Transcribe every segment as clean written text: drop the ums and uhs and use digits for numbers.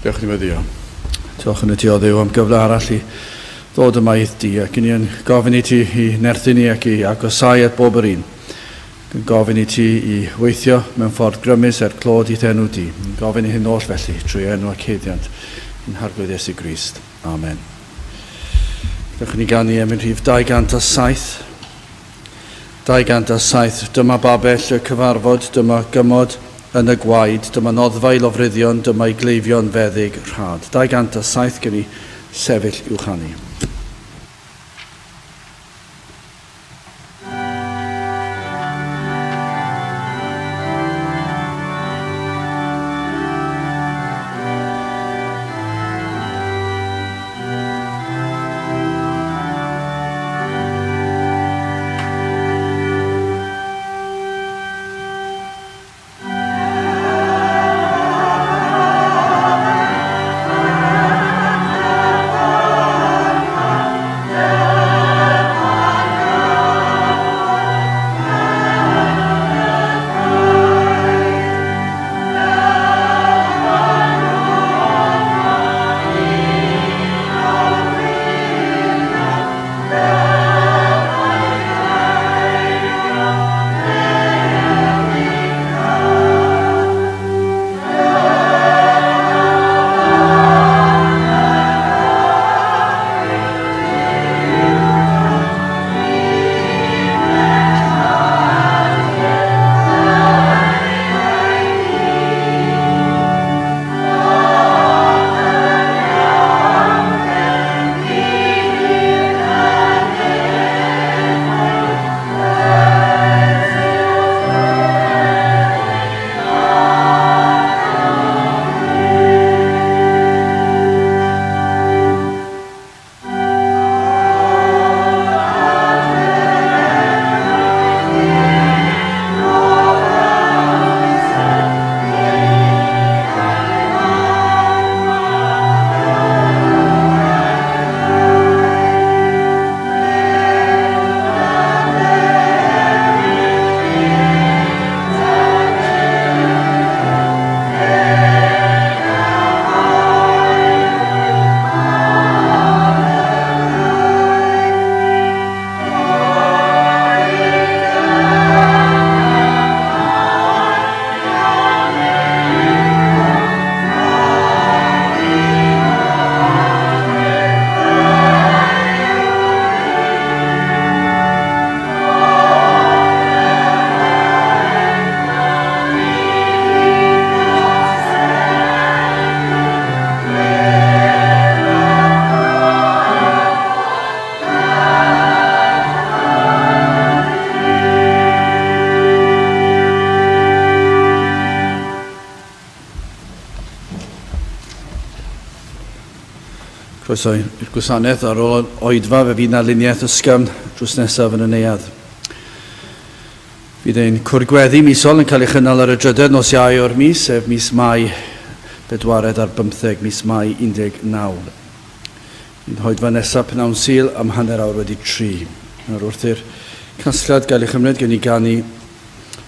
Dewch ni weddio. Diolch yn y ti o Dduw am gyfle arall i ddod yma i'th di ac i ni yn gofyn i ti i nerthu ni ac i agosau at bob yr un. Yn gofyn i ti i weithio mewn ffordd grymus er clod i'th enw di. Yn gofyn i hyn oll felly trwy enw ac haeddiant ein Harglwydd Iesu Grist. Amen. Dewch i ni ganu emyn rhif 207. 207, Dyma babell y cyfarfod, dyma gymod yn y gwaed, dyma noddfa i lofruddion, dyma i gleifion feddyg rhad. 207 gen i sefyll i'w chanu. Croeso i'r gwasanaeth ar ôl oedfa fe fydd 'na luniaeth ysgafn drws nesaf yn y neuadd. Bydd ein cwrdd gweddi misol yn cael ei chynnal ar y drydedd nos Iau o'r mis, sef mis Mai bedwaredd ar bymtheg, mis Mai 19. Bydd hoedfa nesaf pnawn Sul am hanner awr wedi tri. Nawr wrth i'r casgliad gael ei chymryd gen i ganu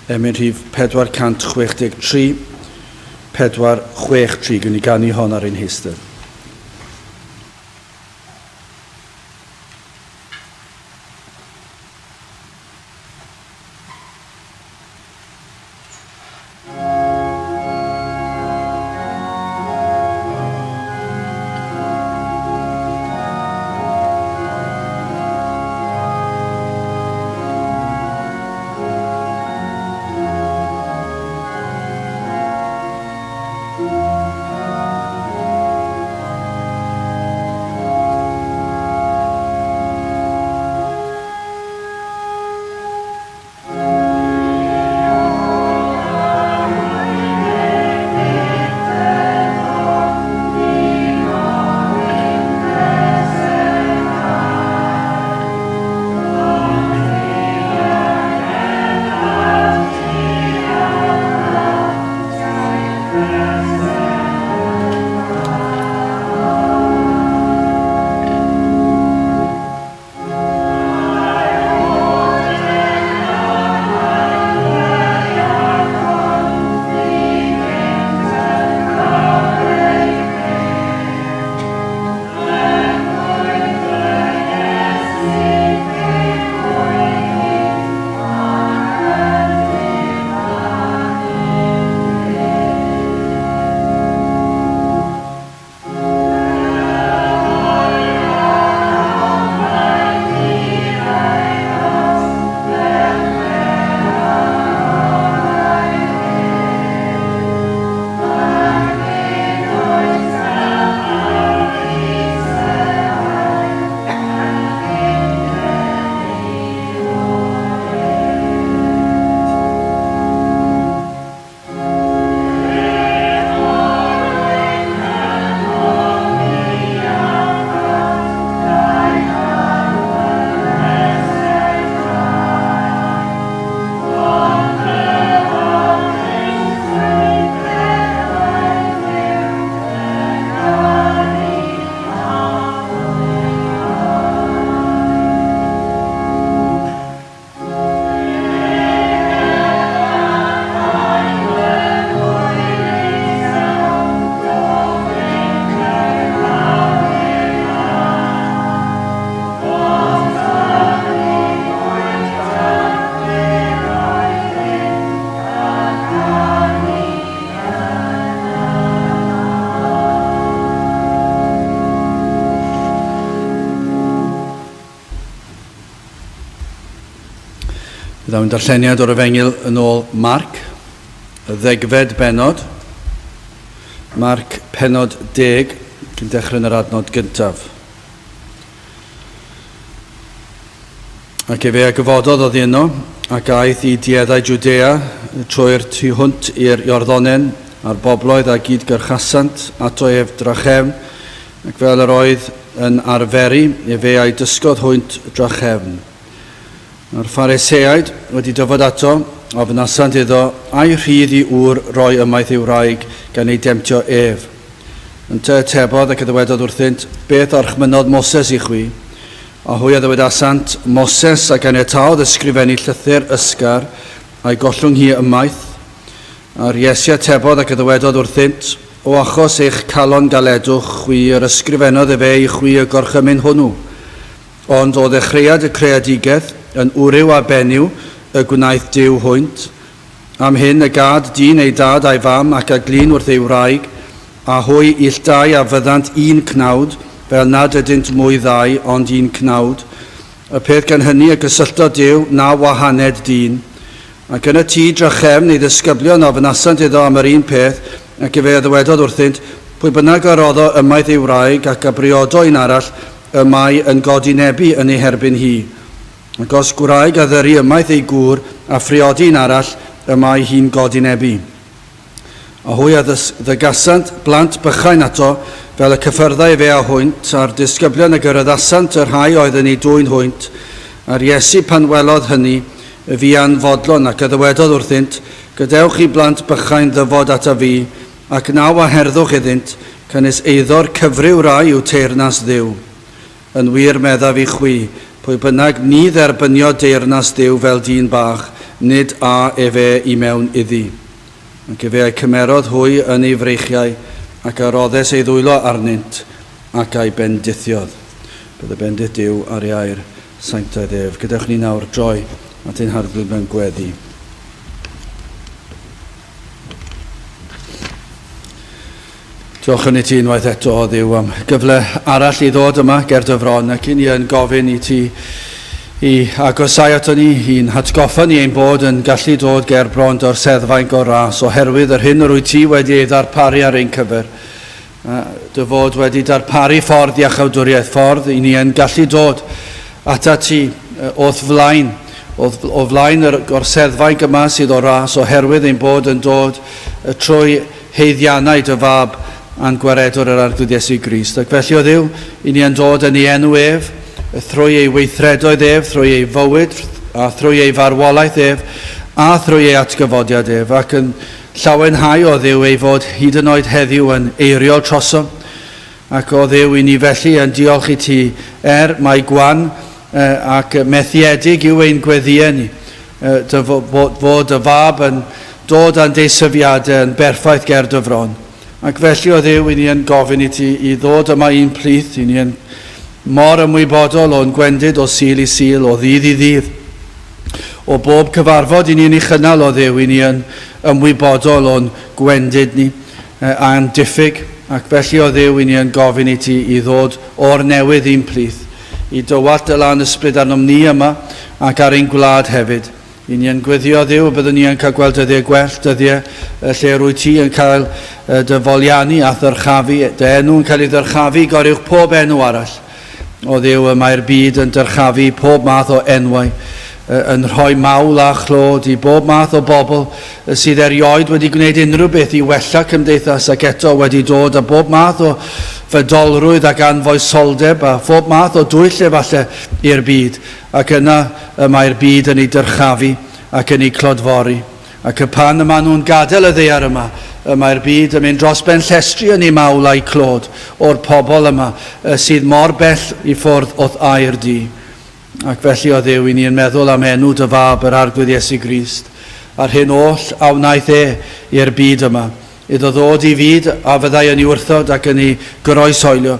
emyn rhif 463, 463, gen i ganu hon ar ein heistedd. Byddwn darlleniad o'r Efengyl yn ôl Marc, y ddegfed bennod. Marc pennod 10, cyn dechrau yn yr adnod gyntaf. Ac efe a gyfododd oddi yno, ac aeth i dueddau Jwdea, trwy'r tu hwnt i'r Iorddonen, a'r bobloedd a gyd-gyrchasant ato ef drachefn, ac fel yr oedd yn arferu, efe a'i dysgodd hwynt drachefn. A'r Phariseaid, wedi dyfod ato, ofynasant iddo, Ai rhydd i ŵr roi ymaith ei wraig gan ei demtio ef? Ynte atebodd ac a ddywedodd wrthynt, Beth orchmynnodd Moses i chwi? A hwy a ddywedasant, Moses a ganiataodd ysgrifennu llythyr ysgar, a'i gollwng hi ymaith. A'r Iesu atebodd ac a ddywedodd wrthynt, O achos eich calon galedwch chwi yr ysgrifennodd efe i chwi y gorchymyn hwnnw. Ond o ddechreuad y creadigaeth, yn wryw a benyw, y gwnaeth Duw hwynt. Am hyn y gad dyn ei dad a'i fam ac a glyn wrth ei wraig, a hwy ill dau a fyddant un cnawd, fel nad ydynt mwy ddau, ond un cnawd. Y peth gan hynny y gysylltodd Duw, na wahaned dyn. Ac yn y tŷ drachefn ei ddisgyblion a ofynasant iddo am yr un peth, ac efe a ddywedodd wrthynt, Pwy bynnag a roddo ymaith ei wraig ac a briodo un arall, y mae yn godinebu yn ei herbyn hi. Ac os gwraig a ddyry ymaith ei gŵr a phriodi un arall, y mae hi'n godinebu. A hwy a ddygasant blant bychain ato, fel y cyffyrddai efe â hwynt, a'r disgyblion a gyraeddasant y rhai oedd yn eu dwyn hwynt. A'r Iesu, pan welodd hynny, y fuan fodlon, ac a ddywedodd wrthynt, Gadewch i blant bychain ddyfod ataf fi, ac na waherddwch iddynt, canys eiddo'r cyfryw rai yw teyrnas Dduw. Yn wir meddaf i chwi, pwy bynnag ni dderbynio deyrnas Dduw fel dyn bach, nid â efe i mewn iddi. Ac efe a'i cymerodd hwy yn ei freichiau, ac a roddes ei ddwylo arnynt, ac a'i bendithiodd. Bydd y bendith Duw ar ei air sanctaidd ef. Gadewch ni nawr droi at ein Harglwydd mewn gweddi. Diolch yn i ti unwaith eto, o Dduw, am gyfle arall i ddod yma ger dy fron, ac i ni yn gofyn i ti i agosau ato ni, i'n hatgoffa ni ein bod yn gallu dod ger bron dy'r seddfainc o ras, oherwydd yr hyn yr wyt ti wedi ei ddarparu ar ein cyfer. Dy fod wedi darparu ffordd iachawdwriaeth, ffordd i ni yn gallu dod atat ti o'th flaen, o flaen yr gorseddfainc yma sydd o ras, oherwydd ein bod yn dod trwy haeddiannau dy Fab a'n Gwaredwr yr Arglwydd Iesu Grist. Ac felly, o Dduw, i ni yn dod yn ei enw ef, thrwy ei weithredoedd ef, thrwy ei fywyd, a thrwy ei farwolaeth ef, a thrwy ei atgyfodiad ef, ac yn llawenhau, o Dduw, ei fod hyd yn oed heddiw yn eiriol trosom. Ac o Dduw, i ni felly yn diolch i ti, er mai gwan ac methiedig yw ein gweddïau ni, dy fod dy Fab yn dod â'n deisyfiadau yn berffaith ger dy fron. Ac felly, o Dduw, i ni yn gofyn i ti i ddod yma i'n plith, i ni yn mor ymwybodol o'n gwendid o Sul i Sul, o ddydd i ddydd. O bob cyfarfod i ni yn ei chynnal, o Dduw, i ni yn ymwybodol o'n gwendid ni a'n diffyg, ac felly, o Dduw, i ni yn gofyn i ti i ddod o'r newydd i'n plith, i dywallt dy lân ysbryd arnom ni yma ac ar ein gwlad hefyd. I ni yn gweddio, Dduw, y byddwn ni yn cael gweld dyddiau gwell, dyddiau lle rwyt ti yn cael dy foliannu a'th ddyrchafu, dy enw yn cael ei ddyrchafu goruwch pob enw arall. O Dduw, y mae'r byd yn dyrchafu pob math o enwau, yn rhoi mawl a chlod i bob math o bobl sydd erioed wedi gwneud unrhyw beth i wella cymdeithas ac eto wedi dod â bob math o fydolrwydd ac anfoesoldeb a phob math o dwyll efalle i'r byd, ac yna y mae'r byd yn eu dyrchafu ac yn eu clodfori. Ac y pan y maen nhw'n gadael y ddaear yma, y mae'r byd yn mynd dros ben llestri yn ei mawl a'i clod o'r pobl yma sydd mor bell i ffwrdd o'th air di. Ac felly, o Dduw, i ni yn meddwl am enw dy Fab, yr Arglwydd Iesu Grist, a'r hyn oll a wnaeth e i'r byd yma, iddo ddod i fyd a fyddai yn ei wrthod ac yn ei groeshoelio.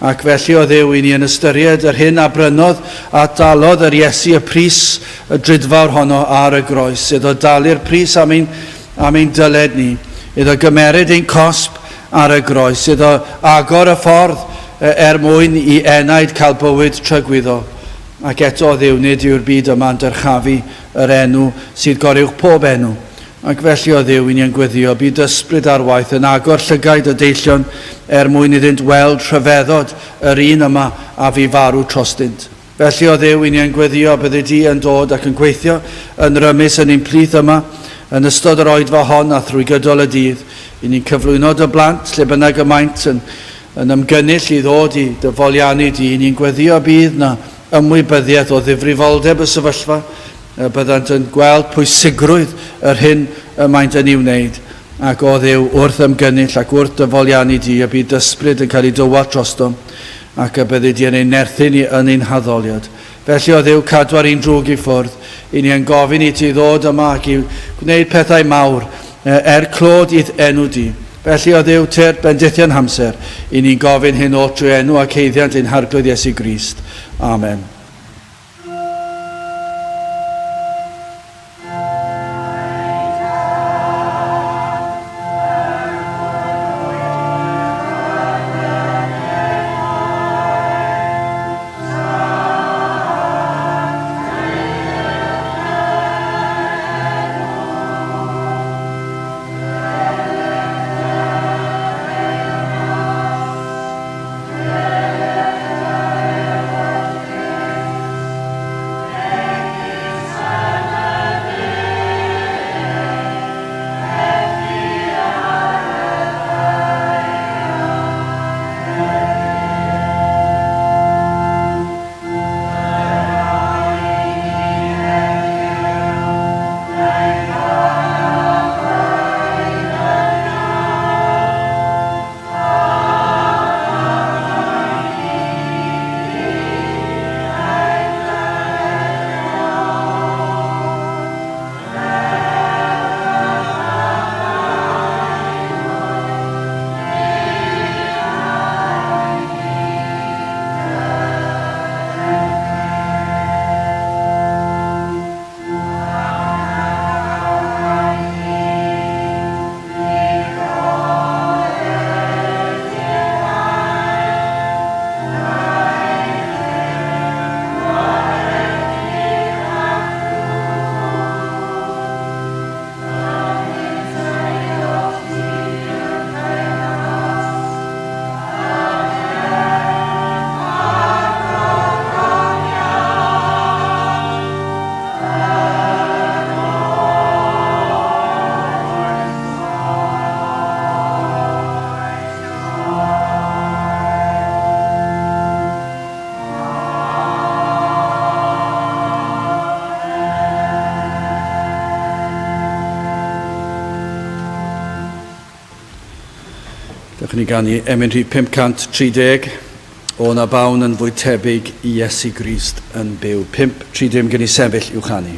Ac felly, o Dduw, i ni yn ystyried yr hyn a brynodd a dalodd yr Iesu y pris y drudfawr honno ar y groes, iddo dalu'r pris am ein, am ein dyled ni, iddo gymeryd ein cosb ar y groes, iddo agor y ffordd er mwyn i enaid cael bywyd tragwyddol. Ac eto, Dduw, nid yw'r byd yma'n dyrchafu yr enw sydd goruwch pob enw. Ac felly, o Dduw, i ni yn gweddio, bydd ysbryd ar waith yn agor llygaid y deillion er mwyn iddynt weld rhyfeddod yr un yma a fu farw trostynt. Felly, o Dduw, i ni yn gweddio, byddi di yn dod ac yn gweithio yn rymus yn ein plith yma, yn ystod yr oedfa hon a thrwy gydol y dydd. I ni'n cyflwyno dy blant, lle bynnag y maent yn, yn ymgynnull i ddod i dy foliannu di. I ni'n gweddio bydd na ymwybyddiaeth o ddifrifoldeb y sefyllfa, y byddant yn gweld pwysigrwydd yr hyn y maent yn ei wneud, ac o Dduw, wrth ymgynnull ac wrth dy foliannu di, y bydd d'ysbryd yn cael ei dywallt drostom, ac y byddi di yn ein nerthu ni yn ein haddoliad. Felly, o Dduw, cadwa'r un drwg i ffwrdd, i ni yn gofyn i ti ddod yma ac i gwneud pethau mawr, er clod i'th enw di. Felly, o Dduw, tyrd bendithion hamser, i ni'n gofyn hyn oll drwy enw ac haeddiant ein Harglwydd Iesu Grist. Amen. Dewch i ni ganu emyn rhif 530, O na bawn yn fwy tebyg i Iesu Grist yn byw. 530 gen i sefyll i'w chanu.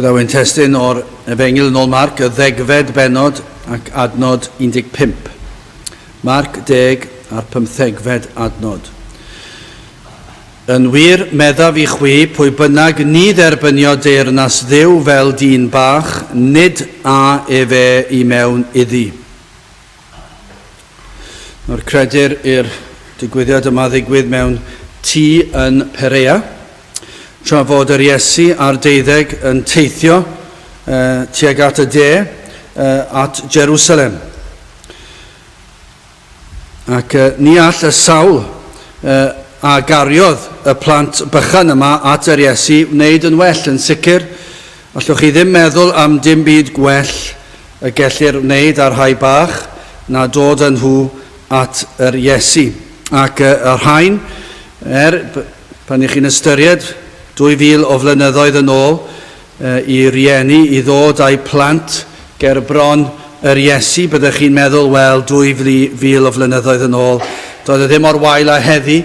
Gwydawyn testun o'r Efengyl yn ôl Marc, y ddegfed bennod ac adnod 15. Marc 10 a'r pymthegfed adnod. Yn wir, meddaf i chwi, pwy bynnag ni dderbynio deyrnas Dduw fel dyn bach, nid a efe i mewn iddi. Nawr credir i'r digwyddiad yma ddigwydd mewn tŷ yn Perea, tra fod yr Iesu a'r deuddeg yn teithio uh, tuag at y de, uh, at Jerusalem. Ac uh, ni all y sawl uh, a gariodd y plant bychan yma at yr Iesu wneud yn well yn sicr. Allwch chi ddim meddwl am dim byd gwell y gellir wneud â'r rhai bach na dod â nhw at yr Iesu. Ac y rhain, er, pan ych chi'n ystyried 2,000 o flynyddoedd yn ôl, i rieni i ddod â'u plant ger bron yr Iesu, byddech chi'n meddwl, wel, 2,000 o flynyddoedd yn ôl, doedd e ddim mor wael â heddi,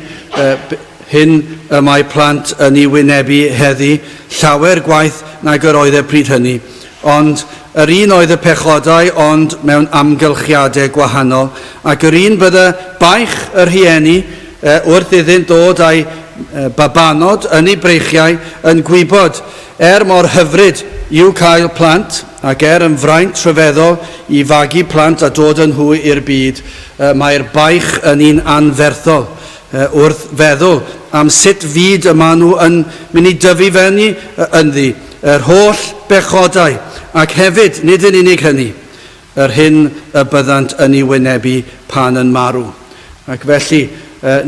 hyn y mae plant yn ei wynebu heddi, llawer gwaeth nag yr oedd e pryd hynny. Ond yr un oedd y pechodau ond mewn amgylchiadau gwahanol, ac yr un bydde baich y rhieni wrth iddynt ddod â'u babanod yn eu breichiau yn gwybod, er mor hyfryd yw cael plant, ac er yn fraint rhyfeddol i fagu plant a dod â nhw i'r byd, mae'r baich yn un anferthol wrth feddwl am sut fyd y maen nhw yn mynd i dyfu fyny ynddi, yr holl bechodau, ac hefyd, nid yn unig hynny, yr hyn y byddant yn ei wynebu pan yn marw. Ac felly,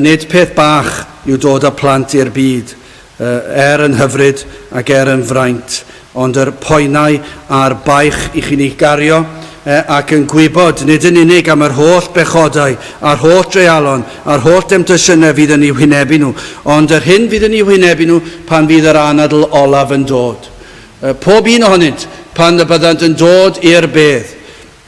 nid peth bach yw dod â plant i'r byd, er yn hyfryd ac er yn fraint, ond yr poenau a'r baich i chi'n ei gario, ac yn gwybod nid yn unig am yr holl bechodau a'r holl dreialon a'r holl demtasiynau fydd yn eu hwynebu nhw, ond yr hyn fydd yn eu hwynebu nhw pan fydd yr anadl olaf yn dod. Pob un ohonynt, pan y byddant yn dod i'r bedd.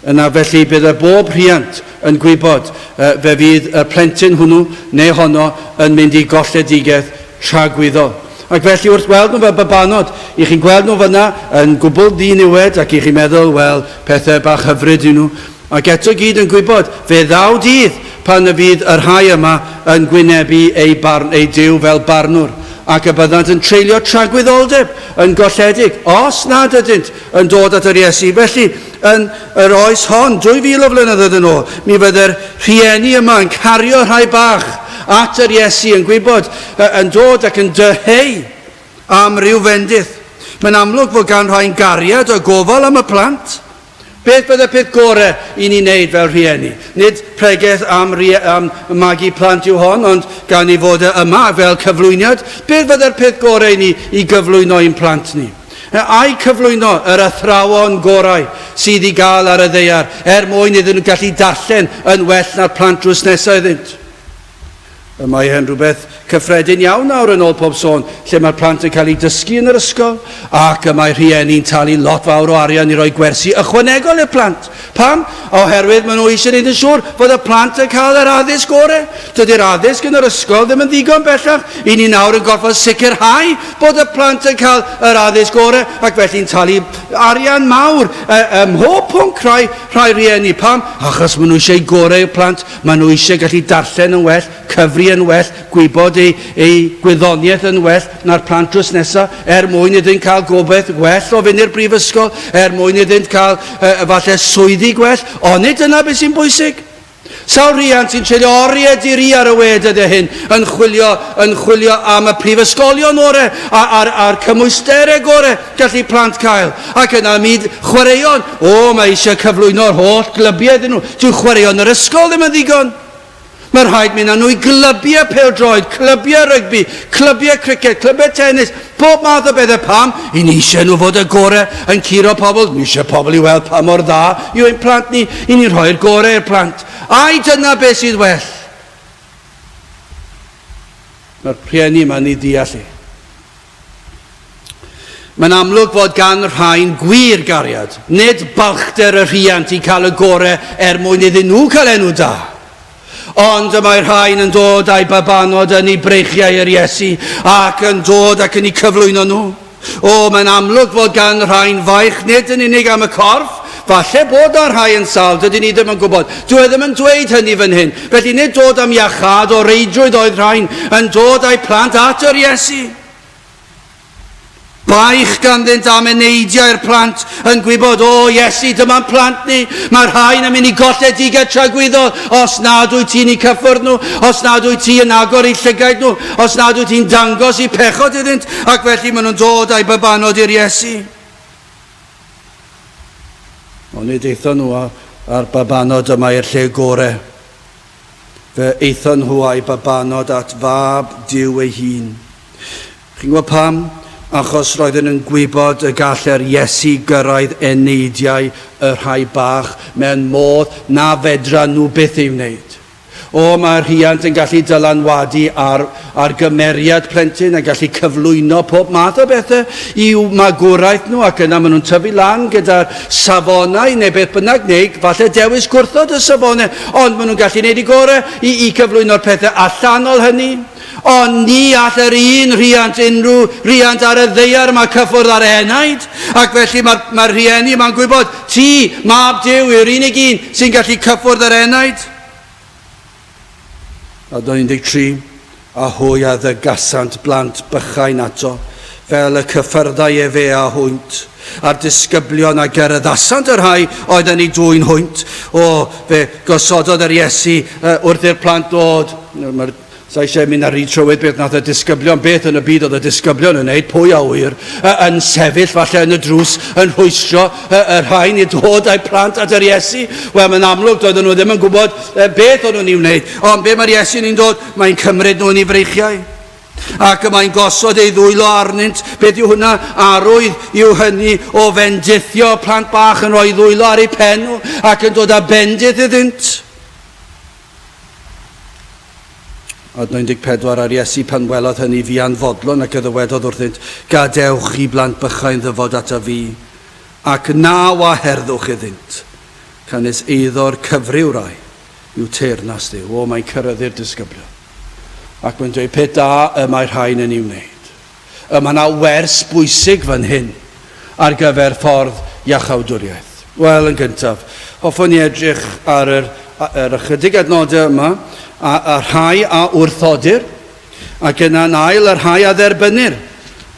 Yna felly bydd y bob rhiant yn gwybod fe fydd y plentyn hwnnw neu honno yn mynd i golledigaeth tragwyddol. Ac felly wrth weld nhw fel babanod, i chi'n gweld nhw fyna yn gwbl ddiniwed ac i chi'n meddwl, wel, pethau bach hyfryd yw nhw. Ac eto gyd yn gwybod, fe ddaw dydd pan y fydd y rhai yma yn gwynebu eu barn, eu Duw fel barnwr, ac y byddant yn treulio tragwyddoldeb yn golledig, os nad ydynt yn dod at yr Iesu. Felly, Yn yr oes hon, 2,000 o flynyddoedd yn ôl, mi fydde'r rhieni yma yn cario rhai bach at yr Iesu, yn gwybod, yn dod ac yn dyheu am ryw fendith. Mae'n amlwg fod gan rhai'n gariad a gofal am y plant. Beth bydde peth gore i ni wneud fel rhieni? Nid pregeth am, am magu plant yw hon, ond gan ei fod e yma fel cyflwyniad, beth fydde'r peth gore i ni i gyflwyno i'n plant ni? Ai cyflwyno yr athrawon gorau sydd i gael ar y ddaear er mwyn iddyn nhw gallu darllen yn well na'r plant drws nesaf iddynt? Y mae hyn rhywbeth cyffredin iawn nawr yn ôl pob sôn, lle mae'r plant yn cael eu dysgu yn yr ysgol ac y mae rhieni'n talu lot fawr o arian i roi gwersi ychwanegol i'r plant. Pam? Oherwydd maen nhw eisiau gwneud yn siŵr fod y plant yn cael yr addysg orau. Dydy'r addysg yn yr ysgol ddim yn ddigon bellach. I ni nawr yn gorfod sicrhau bod y plant yn cael yr addysg orau ac felly'n talu arian mawr ym mhob pwnc rhai, rhai rhieni. Pam? Achos maen nhw eisiau gorau i'r plant, maen nhw eisiau gallu darllen yn well, cyfri yn well, gwybod eu, eu gwyddoniaeth yn well na'r plant drws nesaf, er mwyn iddynt cael gobaith gwell o fynd i'r brifysgol, er mwyn iddynt cael uh, falle swyddi gwell. Onid dyna beth sy'n bwysig? Sawl rhiant sy'n treulio oriau di-ri ar y we dyddiau hyn yn chwilio, yn chwilio am y prifysgolion orau a'r, a'r cymwysterau gorau gallu plant cael. Ac yna myd chwaraeon. O, mae eisiau cyflwyno'r holl glybiau iddyn nhw. Dyw chwaraeon yr ysgol ddim yn ddigon. Mae rhaid mynd â nhw i glybiau pêl-droed, clybiau rygbi, clybiau criced, clybiau tennis, pob math o bethau. Pam? I ni eisiau nhw fod y gorau yn curo pobl. Ni eisiau pobl i weld pa mor dda yw ein plant ni. I ni'n rhoi'r gorau i'r plant. Ai dyna beth sydd well? Mae'r rhieni yma'n ei deall e. Mae'n amlwg fod gan rhain gwir gariad, nid balchder y rhiant i cael y gorau er mwyn iddyn nhw cael enw da. Ond y mae rhain yn dod â'i babanod yn ei breichiau i'r Iesu ac yn dod ac yn eu cyflwyno nhw. O, mae'n amlwg fod gan rhain faich nid yn unig am y corff, falle bod na rhai yn sâl, dydyn ni ddim yn gwybod. Dyw e ddim yn dweud hynny fan hyn. Felly nid dod am iachâd o reidrwydd oedd rhain yn dod â'u plant at yr Iesu. Baich ganddynt am eneidiau'r plant yn gwybod, o Iesu, dyma'n plant ni, mae'r rhain yn mynd i golledigaeth tragwyddol os nad wyt ti'n eu cyffwrdd nhw, os nad wyt ti yn agor eu llygaid nhw, os nad wyt ti'n dangos eu pechod iddynt, ac felly maen nhw'n dod â'u babanod i'r Iesu. Ond nid aethon nhw â'r babanod yma i'r lle gore. Fe aethon nhw â'u babanod at fab Duw ei hun. Chi'n gwybod pam? Achos roedden nhw'n gwybod y gallai'r Iesu gyrraedd eneidiau y rhai bach mewn modd na fedran nhw byth ei wneud. O, mae rhiant yn gallu dylanwadu ar, ar gymeriad plentyn a gallu cyflwyno pob math o bethau i'w magwraeth nhw ac yna maen nhw'n tyfu lan gyda'r safonau neu beth bynnag neu falle dewis gwrthod y safonau ond maen nhw'n gallu gwneud eu gorau i, i cyflwyno'r pethau allanol hynny. Ond ni all yr un rhiant unrhyw riant ar y ddaear yma cyffwrdd ar enaid, ac felly mae'r mae rhieni yma'n gwybod, ti, mab Duw, yw'r unig un sy'n gallu cyffwrdd yr enaid. Adnod 13, a hwy a ddygasant blant bychain ato, fel y cyffyrddai efe â hwynt, a'r disgyblion a geryddasant y rhai oedd yn ei dwyn hwynt. O, fe gosododd yr Iesu wrth i'r plant ddod. Mae'r Sa eisiau mynd ar y trywydd beth nath y disgyblion, beth yn y byd oedd y disgyblion yn wneud, pwy a ŵyr, yn sefyll falle yn y drws, yn rhwystro y, y rhain i dod â'u plant at yr Iesu. Wel, mae'n amlwg, doedden nhw ddim yn gwybod beth o'n nhw'n ei wneud. Ond be mae'r Iesu'n i'n dod? Mae'n cymryd nhw yn ei freichiau. Ac y mae'n gosod ei ddwylo arnynt. Beth yw hwnna? Arwydd yw hynny o fendithio plant bach yn rhoi ddwylo ar eu pen nhw ac yn dod â bendith iddynt. Adnod 14 A'r Iesu pan welodd hynny fuan fodlon ac a ddywedodd wrthynt, Gadewch i blant bychain ddyfod ataf fi, ac na waherddwch iddynt, canys eiddo'r cyfryw rai yw teyrnas Dduw. O, mae'n ceryddu'r disgyblion. Ac mae'n dweud, peth da y mae rhain yn ei wneud. Y mae yna wers bwysig fan hyn ar gyfer ffordd iachawdwriaeth. Wel, yn gyntaf, hoffwn i edrych ar yr, yr ychydig adnodau yma, a, a rhai a wrthodir, ac yna'n ail y rhai a dderbynnir,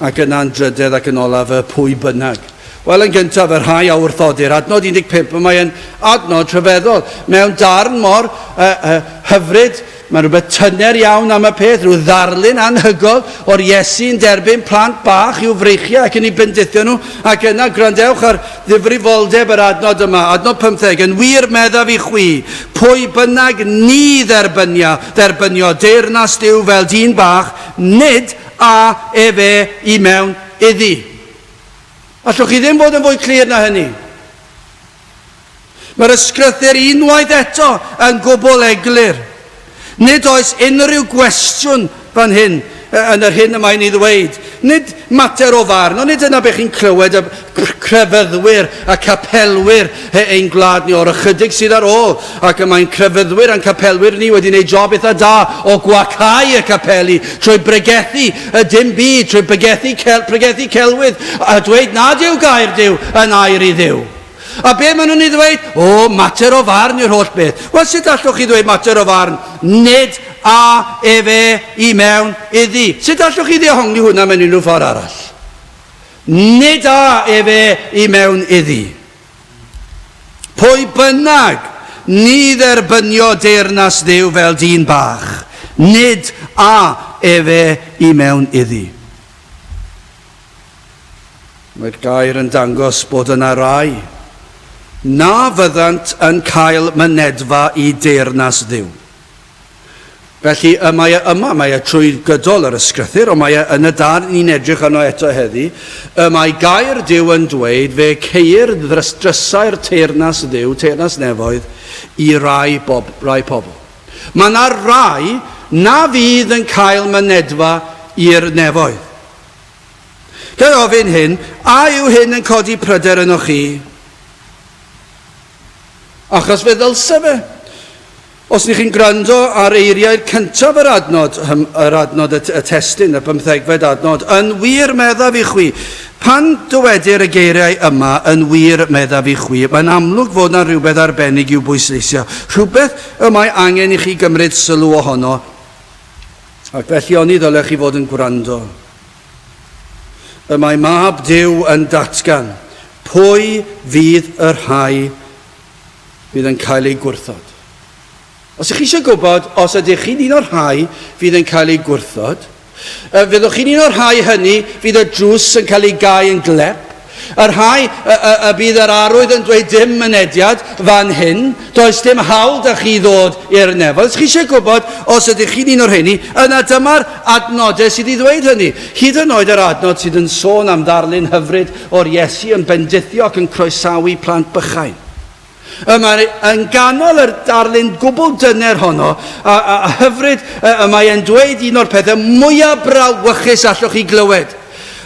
ac yna'n drydedd ac yn olaf y pwy bynnag. Wel, yn gyntaf, y rhai a wrthodir. Adnod 15, mae'n adnod rhyfeddol. Mewn darn mor uh, uh, hyfryd, Mae rhywbeth tyner iawn am y peth, rhyw ddarlun anhygoel o'r Iesu'n derbyn plant bach i'w freichiau ac yn eu bendithio nhw, ac yna gwrandewch ar ddifrifoldeb yr adnod yma, adnod 15, yn wir meddaf i chwi, pwy bynnag ni dderbynia, dderbynio deyrnas Duw fel dyn bach, nid a efe i mewn iddi. Allwch chi ddim fod yn fwy clir na hynny. Mae'r ysgrythur unwaith eto yn gwbl eglur. Nid oes unrhyw gwestiwn fan hyn yn yr hyn y mae'n ei ddweud. Nid mater o farn, ond nid dyna beth chi'n clywed y crefyddwyr, y capelwyr ein gwlad ni o'r ychydig sydd ar ôl, ac y mae'n crefyddwyr a'n capelwyr ni wedi gwneud job eitha da o gwacau y capeli trwy bregethu y dim byd, trwy bregethu, pregethu celwydd a dweud nad yw gair Duw yn air i Dduw. A be maen nhw'n ei ddweud? O, mater o farn yw'r holl beth. Wel, sut allwch chi ddweud mater o farn? Nid a efe i mewn iddi. Sut allwch chi ddehongli hwnna mewn unrhyw ffordd arall? Nid a efe i mewn iddi. Pwy bynnag ni dderbynio deyrnas Dduw fel dyn bach, nid a efe i mewn iddi. Mae'r gair yn dangos bod yna rai na fyddant yn cael mynedfa i deyrnas Dduw. Felly, y mae e yma, mae e trwy gydol yr ysgrythur, ond mae e yn y darn ni'n edrych arno eto heddi, y mae gair Duw yn dweud fe ceir drysau'r teyrnas Dduw, teyrnas nefoedd, i rai, bob, rai pobl. Mae yna rai na fydd yn cael mynedfa i'r nefoedd. Ga i ofyn hyn, a yw hyn yn codi pryder ynoch chi? Achos fe ddylse fe. Os ych chi'n gwrando ar eiriau'r cyntaf yr adnod, yr adnod y, y testun, y bymthegfed adnod, yn wir meddaf i chwi. Pan dywedir y geiriau yma, yn wir meddaf i chwi, mae'n amlwg fod yna rhywbeth arbennig i'w bwysleisio, rhywbeth y mae angen i chi gymryd sylw ohono, ac felly oni ddylech chi fod yn gwrando. Y mae Mab Duw yn datgan pwy fydd y rhai fydd yn cael eu gwrthod. Os ych chi eisiau gwybod os ydych chi'n un o'r rhai fydd yn cael eu gwrthod, fyddwch chi'n un o'r rhai hynny fydd y drws yn cael ei gau yn glep, y rhai y, y, y bydd yr arwydd yn dweud dim mynediad fan hyn, does dim hawl da chi ddod i'r nefoedd. Os chi eisiau gwybod os ydych chi'n un o'r rheini, yna dyma'r adnodau sydd i ddweud hynny. Hyd yn oed yr adnod sydd yn sôn am ddarlun hyfryd o'r Iesu yn bendithio ac yn croesawu plant bychain. Y mae yn ganol yr darlun gwbl dyner honno, a, a, a hyfryd, y, y mae e'n dweud un o'r pethau mwyaf brawychus allwch chi glywed.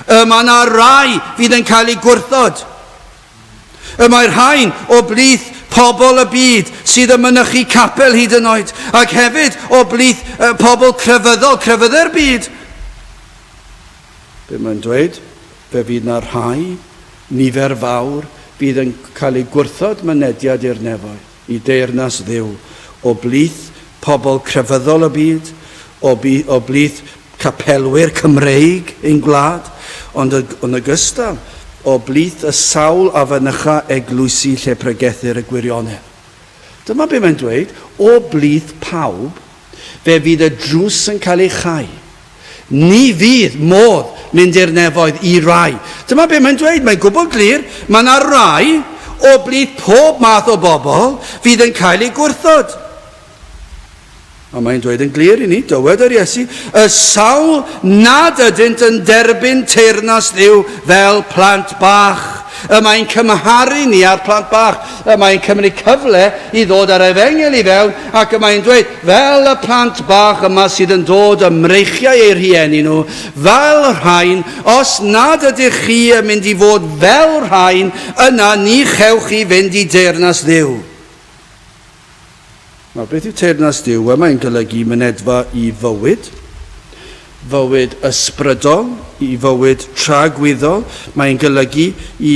Y mae yna rai fydd yn cael eu gwrthod. Y mae rhain o blith pobl y byd sydd yn mynychu capel hyd yn oed, ac hefyd o blith pobl crefyddol, crefyddau'r byd. Be mae'n dweud? Fe fydd 'na rhai, nifer fawr, fydd yn cael eu gwrthod mynediad i'r nefoedd, i deyrnas Dduw, o blith pobl crefyddol y byd, o, o blith capelwyr Cymreig ein gwlad, ond yn ogystal, o blith y sawl a fynycha eglwysi lle pregethir y gwirionedd. Dyma be mae'n dweud, o blith pawb, fe fydd y drws yn cael ei chau. Ni fydd modd mynd i'r nefoedd i rai. Dyma be mae'n dweud, mae'n gwbl glir, mae yna rai o blith pob math o bobl fydd yn cael eu gwrthod. A mae'n dweud yn glir i ni, dywed yr Iesu, y sawl nad ydynt yn derbyn teyrnas Dduw fel plant bach. Y mae'n cymharu ni â'r plant bach. Y mae'n cymryd cyfle i ddod â'r efengyl i fewn ac y mae'n dweud, fel y plant bach yma sydd yn dod ym mreichiau eu rhieni nhw, fel rhain, os nad ydych chi yn mynd i fod fel rhain, yna ni chewch chi fynd i deyrnas Dduw. Nawr, beth yw teyrnas Duw? Wel, mae'n golygu mynedfa i fywyd, fywyd ysbrydol, i fywyd tragwyddol. Mae'n golygu i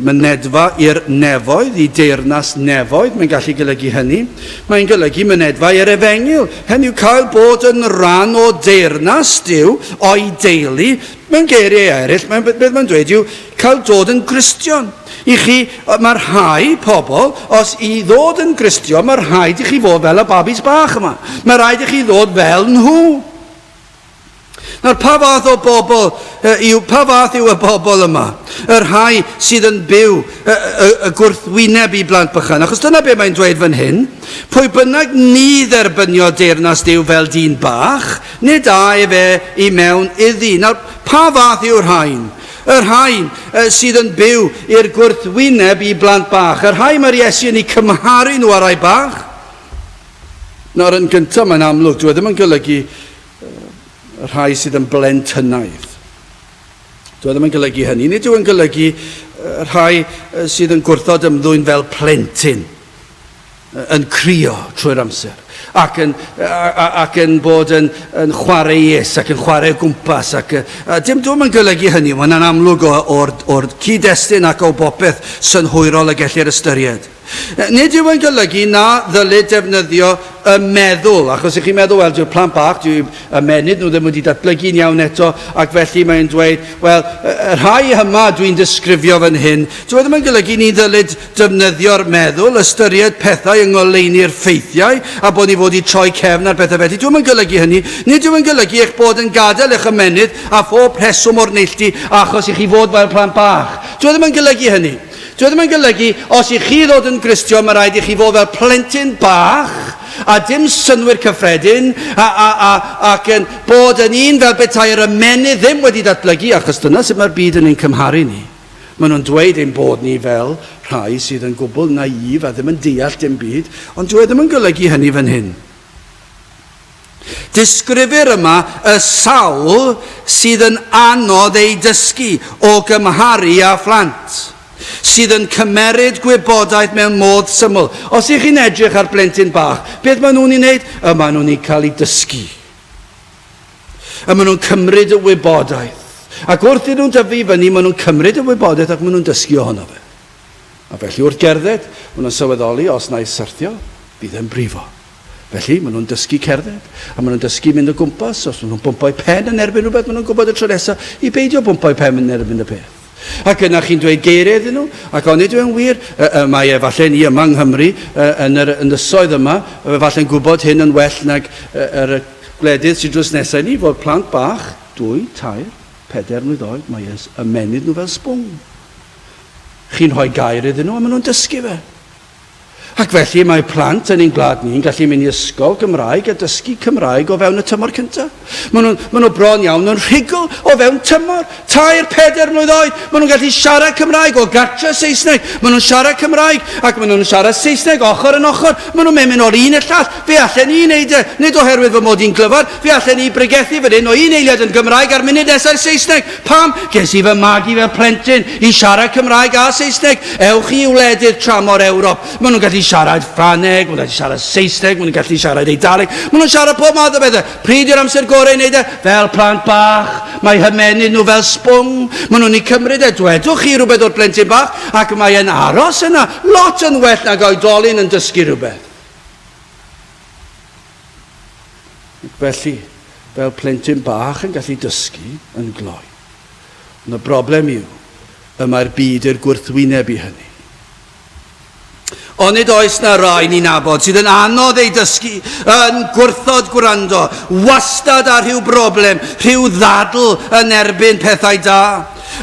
mynedfa i'r nefoedd, i deyrnas nefoedd. Mae'n gallu golygu hynny. Mae'n golygu mynedfa i'r efengyl. Hynny yw cael bod yn rhan o deyrnas Duw, o'i deulu. Mewn geiriau eraill, mae'n, beth mae'n dweud yw cael dod yn Gristion. I chi, mae rhai pobl, os i ddod yn Gristion, mae rhaid i chi fod fel y babis bach yma. Mae rhaid i chi ddod fel nhw. Nawr, pa fath o bobl yw, pa fath yw y bobl yma? Y rhai sydd yn byw y, y, y gwrthwyneb i blant bychan. Achos dyna be mae'n dweud fan hyn. Pwy bynnag ni dderbynio deyrnas Duw fel dyn bach, nid a efe i mewn iddi. Nawr, pa fath yw'r rhain? Y rhai sydd yn byw i'r gwrthwyneb i blant bach. Y rhai mae'r Iesu yn eu cymharu nhw â rai bach. Nawr, yn gyntaf, mae'n amlwg, dyw e ddim yn golygu y rhai sydd yn blentynaidd. Dyw e ddim yn golygu hynny. Nid yw'n golygu y rhai sydd yn gwrthod ymddwyn fel plentyn. yn crio trwy'r amser ac yn, ac yn bod yn, yn chwaraeus ac yn chwarae o gwmpas ac a dim dwi'm yn golygu hynny, mae'n amlwg o'r, or cyd-destun ac o bopeth synhwyrol y gellir ystyried. Nid yw yn golygu na ddylid defnyddio y meddwl, achos ych chi'n meddwl, wel, dyw'r plant bach, dyw ymennydd nhw ddim wedi datblygu'n iawn eto, ac felly mae'n dweud, wel, y rhai yma dwi'n disgrifio fan hyn, dyw e ddim yn golygu ni ddylid defnyddio'r meddwl, ystyried pethau yng ngoleuni'r ffeithiau, a bod ni fod i troi cefn ar bethau felly. Dyw e'm yn golygu hynny. Nid yw yn golygu eich bod yn gadael eich ymennydd a phob rheswm o'r neilltu achos i chi fod fel plant bach. Dyw e ddim yn golygu hynny. Dyw e ddim yn golygu os i chi ddod yn Gristion mae rhaid i chi fod fel plentyn bach a dim synnwyr cyffredin a, a, a, ac yn bod yn un fel petai'r ymennydd ddim wedi datblygu achos dyna sut mae'r byd yn ein cymharu ni. Maen nhw'n dweud ein bod ni fel rhai sydd yn gwbl naïf a ddim yn deall dim byd, ond dyw e ddim yn golygu hynny fan hyn. Disgrifir yma y sawl sydd yn anodd eu dysgu o gymharu â phlant. sydd yn cymeryd gwybodaeth mewn modd syml. Os ych chi'n edrych ar blentyn bach, beth maen nhw'n ei wneud? Y maen nhw'n ei cael ei dysgu. Y maen nhw'n cymryd y wybodaeth. Ac wrth iddyn nhw'n dyfu i fyny, maen nhw'n cymryd y wybodaeth ac maen nhw'n dysgu ohono fe. A felly wrth gerdded, maen nhw'n sylweddoli os na i syrthio, bydd e'n brifo. Felly, maen nhw'n dysgu cerdded, a maen nhw'n dysgu mynd o gwmpas, os maen nhw'n bwmpo'u pen yn erbyn rhywbeth, maen nhw'n gwybod y tro nesaf i beidio bwmpo'u pen yn erbyn y peth. Ac yna chi'n dweud geiriau iddyn nhw, ac onid yw e'n wir, y, y, mae efallai ni yma yng Nghymru, y, yn yr ynysoedd yma, efallai'n gwybod hyn yn well nag y, yr gwledydd sydd drws nesau ni, fod plant bach, dwy, tair, pedair mlwydd oed, mae eu ymennydd nhw fel sbwng. Chi'n rhoi gair iddyn nhw a maen nhw'n dysgu fe. Ac felly mae plant yn ein gwlad ni'n gallu mynd i ysgol Gymraeg a dysgu Cymraeg o fewn y tymor cyntaf. Maen nhw, maen nhw bron iawn yn rhugl o fewn tymor, tair, pedair mlwydd oed. Maen nhw'n gallu siarad Cymraeg o gartre Saesneg. Maen nhw'n siarad Cymraeg ac maen nhw'n siarad Saesneg ochr yn ochr. Maen nhw'n mynd o'r un i'r llall. Fe allen ni wneud e, nid oherwydd fy mod i'n glyfar, fe allen ni bregethu fan hyn o un eiliad yn Gymraeg a'r munud nesaf Saesneg. Pam? Ges i fy magu fel plentyn i siarad Cymraeg a Saesneg. Ewch i wledydd tramor Ewrop. Maen nhw'n gallu siarad Ffrangeg, maen nhw'n gallu siarad Saesneg, maen nhw'n gallu siarad Eidaleg. Maen nhw'n siarad pob math o bethau. Pryd yw'r amser gorau i wneud e? Fel plant bach. Mae hymennydd nhw fel sbwng. Maen nhw'n ei cymryd e. Dwedwch chi rhywbeth o'r plentyn bach ac mae e'n aros yna. Lot yn well nag oedolyn yn dysgu rhywbeth. Ac felly, fel plentyn bach yn gallu dysgu yn gloi. Ond y broblem yw, y mae'r byd i'r gwrthwyneb i hynny. Onid oes na rai ni'n nabod sydd yn anodd eu dysgu, yn gwrthod gwrando, wastad â rhyw broblem, rhyw ddadl yn erbyn pethau da.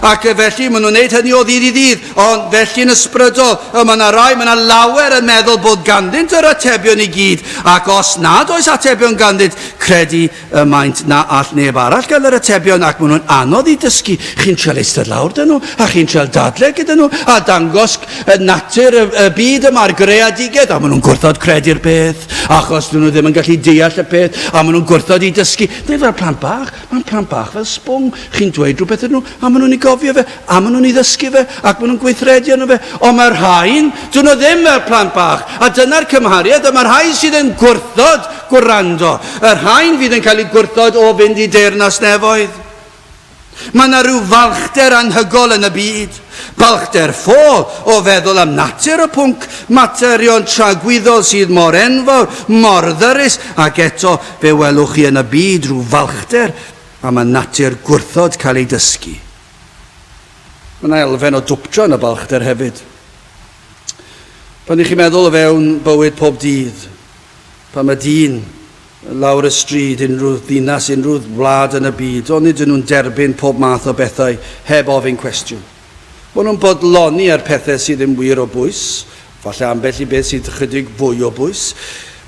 Ac felly maen nhw'n gwneud hynny o ddydd i ddydd, ond felly yn ysbrydol, y mae yna rai, mae yna lawer yn meddwl bod ganddynt yr atebion i gyd, ac os nad oes atebion ganddynt, credu y maent na all neb arall gael yr atebion ac maen nhw'n anodd i dysgu. Chi'n trial eistedd lawr 'da nhw a chi'n trial dadle gyda nhw a dangos natur y, y byd yma a'r greadigaeth a maen nhw'n gwrthod credu'r peth achos dyn nhw ddim yn gallu deall y peth a maen nhw'n gwrthod i dysgu. Neu fel plant bach, mae'n plant bach fel sbwng. Chi'n dweud rhywbeth iddyn nhw a maen nhw'n ei gofio fe a maen nhw'n ei ddysgu fe ac maen nhw'n gweithredu arno fe. Ond mae'r rhain, dyn nhw ddim fel plant bach. A dyna'r cymhariaeth, a mae'r rhai sydd yn gwrthod gwrando. Y rhain fydd yn cael eu gwrthod o fynd i deyrnas nefoedd. Mae yna rhyw falchder anhygol yn y byd, balchder ffôl o feddwl am natur y pwnc, materion tragwyddol sydd mor enfawr, mor ddyrus, ac eto fe welwch chi yn y byd rhyw falchder am y natur gwrthod cael ei dysgu. Mae yna elfen o dwpdra yn y balchder hefyd. Pan ych chi'n meddwl o fewn bywyd pob dydd, pan mae dyn lawr y stryd, unrhyw ddinas, unrhyw wlad yn y byd, onid ydyn nhw'n derbyn pob math o bethau heb ofyn cwestiwn? Maen nhw'n bodloni ar pethau sydd ddim wir o bwys, falle ambell i beth sydd chydig fwy o bwys.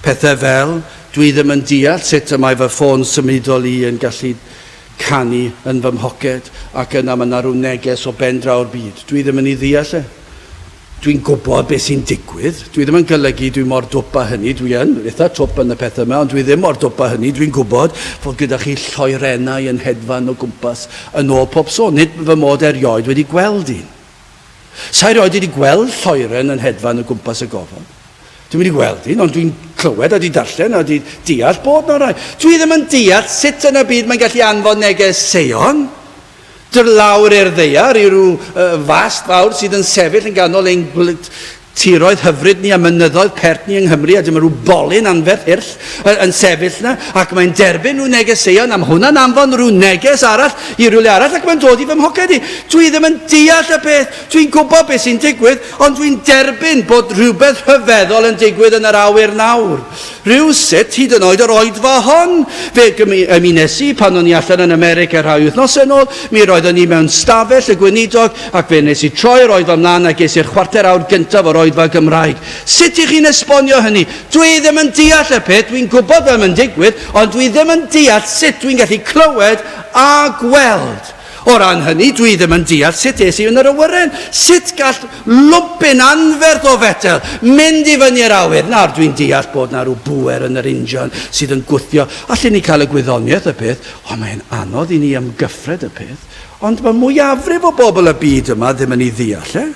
Pethau fel, dwi ddim yn deall sut y mae fy ffôn symudol i yn gallu canu yn fy mhoced ac yna mae 'na rhyw neges o ben draw'r byd. Dwi ddim yn ei ddeall e. Dwi'n gwybod beth sy'n digwydd. Dwi ddim yn golygu dwi mor dwp â hynny. Dwi yn eitha twp yn y pethau yma, ond dwi ddim mor dwp â hynny. Dwi'n gwybod fod gyda chi lloerennau yn hedfan o gwmpas yn ôl pob sôn. Nid fy mod erioed wedi gweld un. Sa i erioed wedi gweld lloeren yn hedfan o gwmpas y gofod. Dwi'm wedi gweld un, ond dwi'n clywed a wedi darllen a wedi deall bod 'na rai. Dwi ddim yn deall sut yn y byd mae'n gallu anfon negeseuon dr lawr i'r ddaear i ryw uh, fast fawr sydd yn sefyll yn ganol ein tiroedd hyfryd ni a mynyddoedd pert ni yng Nghymru a dyma rhyw bolyn anferth hyll yn sefyll na ac mae'n derbyn rhyw negeseuon am hwnna'n anfon rhyw neges arall i rywle arall ac mae'n dod i fy mhoced i. Dwi ddim yn deall y peth. Dwi'n gwybod beth sy'n digwydd, ond dwi'n derbyn bod rhywbeth rhyfeddol yn digwydd yn yr awyr nawr. Rhywsut, hyd yn oed yr oedfa hon. Fe ymunes i pan o'n i allan yn America rhai wythnosau yn ôl, mi roeddwn i mewn stafell y gweinidog ac fe wnes i troi'r oedfa mlaen a ges i'r chwarter awr gyntaf o'r oedfa Gymraeg. Sut i chi'n esbonio hynny? Dwi ddim yn deall y peth, dwi'n gwybod fel mae'n digwydd, ond dwi ddim yn deall sut dwi'n gallu clywed a gweld. O ran hynny, dwi ddim yn deall sut es i yn yr awyren. Sut gall lwmpyn anferth o fetel mynd i fyny yr awyr? Nawr, dwi'n deall bod 'na rhyw bŵer yn yr injan sydd yn gwthio. Allen ni cael y gwyddoniaeth y peth, ond mae'n anodd i ni amgyffred y peth. Ond mae mwyafrif o bobl y byd yma ddim yn ei ddeall e.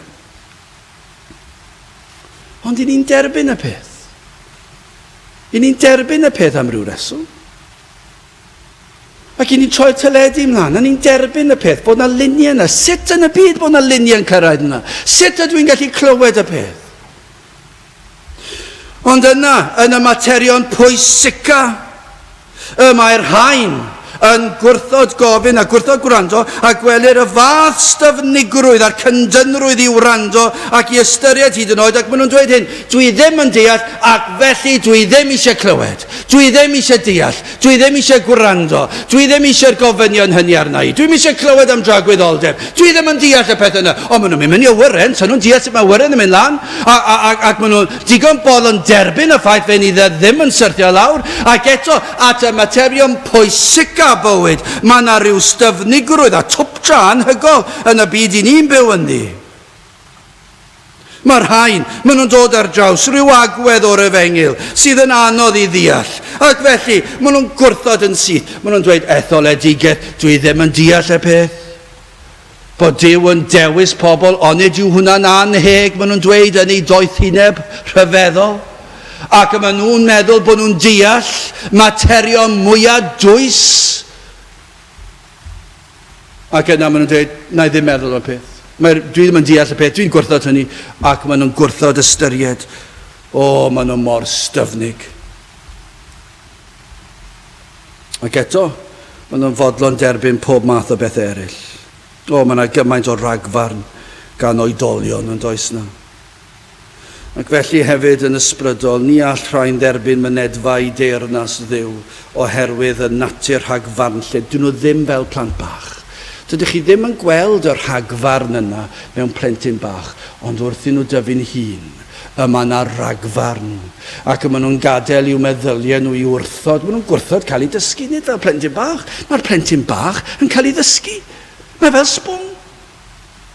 Ond i ni'n derbyn y peth. I ni'n derbyn y peth am ryw reswm. Ac i ni'n troi'r teledu ymlaen, a ni'n derbyn y peth, bod na luniau yna. Sut yn y byd bod na luniau yn cyrraedd yna? Sut ydw i'n gallu clywed y peth? Ond yna, yn y materion pwysica, y mae'r rhain yn gwrthod gofyn a gwrthod gwrando, a gwelir y fath styfnigrwydd a'r cyndynrwydd i wrando ac i ystyried hyd yn oed, ac maen nhw'n dweud hyn, dwi ddim yn deall ac felly dwi ddim eisiau clywed, dwi ddim eisiau deall, Dwi ddim eisiau gwrando. Dwi ddim eisiau'r gofynion hynny arna i. Dwi'm eisiau clywed am dragwyddoldeb. Dwi ddim yn deall y peth yna. Ond maen nhw'n mynd mewn i awyren, so nhw'n deall sut mae awyren yn mynd lan, a, a, a, ac maen nhw'n digon bodlon derbyn y ffaith fe ni ddim yn syrthio lawr. Ac eto, at y materion pwysica bywyd, mae yna rhyw styfnigrwydd a twpdra anhygol yn y byd i ni'n byw ynddi. Mae'r rhain, maen nhw'n dod ar draws rhyw agwedd o'r efengyl sydd yn anodd i ddeall, ac felly maen nhw'n gwrthod yn syth. Maen nhw'n dweud, etholedigaeth, dwi ddim yn deall y peth. Bod Duw yn dewis pobl, onid yw hwnna'n annheg, maen nhw'n dweud yn eu doethineb rhyfeddol. Ac maen nhw'n meddwl bod nhw'n deall materion mwyaf dwys. Ac yna maen nhw'n dweud, na i ddim meddwl am y peth. Mae'r, dwi ddim yn deall y peth, dwi'n gwrthod hynny. Ac maen nhw'n gwrthod ystyried. O, maen nhw mor styfnig. Ac eto, maen nhw'n fodlon derbyn pob math o bethau eraill. O, mae yna gymaint o ragfarn gan oedolion yn does na. Ac felly hefyd yn ysbrydol, ni all rhain dderbyn mynedfa i deyrnas Dduw oherwydd y natur rhagfarnllyd. Dyn nhw ddim fel plant bach. Dydych chi ddim yn gweld y rhagfarn yna mewn plentyn bach, ond wrth i nhw dyfu'n hŷn, y mae yna ragfarn, ac y maen nhw'n gadael i'w meddyliau nhw i wrthod. Maen nhw'n gwrthod cael eu dysgu, nid fel plentyn bach. Mae'r plentyn bach yn cael ei ddysgu. Mae fel sbwng.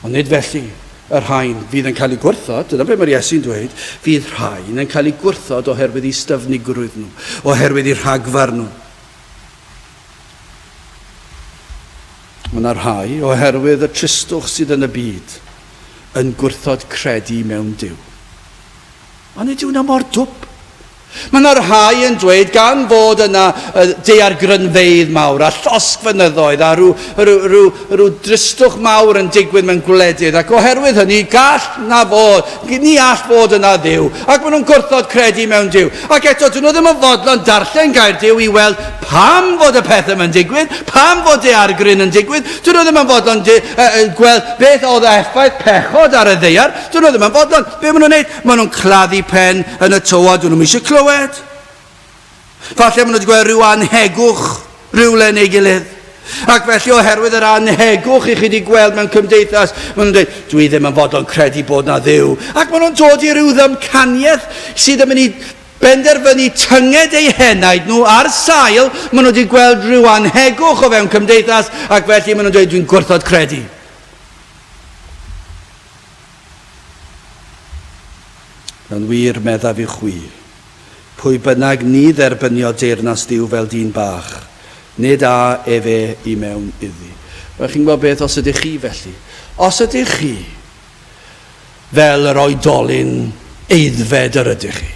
Ond nid felly y rhain fydd yn cael eu gwrthod, dyna beth mae'r Iesu'n dweud, fydd rhain yn cael eu gwrthod oherwydd eu styfnigrwydd nhw, oherwydd eu rhagfarn nhw. Mae yna rhai, oherwydd y tristwch sydd yn y byd, yn gwrthod credu mewn Duw. Ond nid yw hwnna mor dwp. Mae yna rhai yn dweud gan fod yna daeargrynfeydd mawr a llosgfynyddoedd a rhyw, rhyw, rhyw, rhyw dristwch mawr yn digwydd mewn gwledydd ac oherwydd hynny gall na fod, ni all fod yna Dduw ac maen nhw'n gwrthod credu mewn Duw ac eto dyn nhw ddim yn fodlon darllen gair Duw i weld pam fod y pethau yma'n digwydd, pam fod daeargryn yn digwydd, dyn nhw ddim yn fodlon gweld beth oedd effaith pechod ar y ddaear, dyn nhw ddim yn fodlon. Be maen nhw'n neud? Maen nhw'n claddu pen yn y tywod, dyn nhw'm eisiau clywed. Falle maen nhw wedi gweld rhyw anhegwch rhywle neu gilydd. Ac felly oherwydd yr anhegwch i chi wedi gweld mewn cymdeithas, maen nhw'n dweud, dwi ddim yn fodlon credu bod na Dduw. Ac maen nhw'n dod i ryw ddamcaniaeth sydd yn mynd i benderfynu tynged eu henaid nhw ar sail maen nhw wedi gweld rhyw anhegwch o fewn cymdeithas ac felly maen nhw'n dweud, dwi'n gwrthod credu. Yn wir, meddaf i chwi, pwy bynnag ni dderbynio deyrnas Dduw fel dyn bach, nid â efe i mewn iddi. Wel, chi'n gwybod beth, os ydych chi felly, os ydych chi fel yr oedolyn aeddfed yr ydych chi,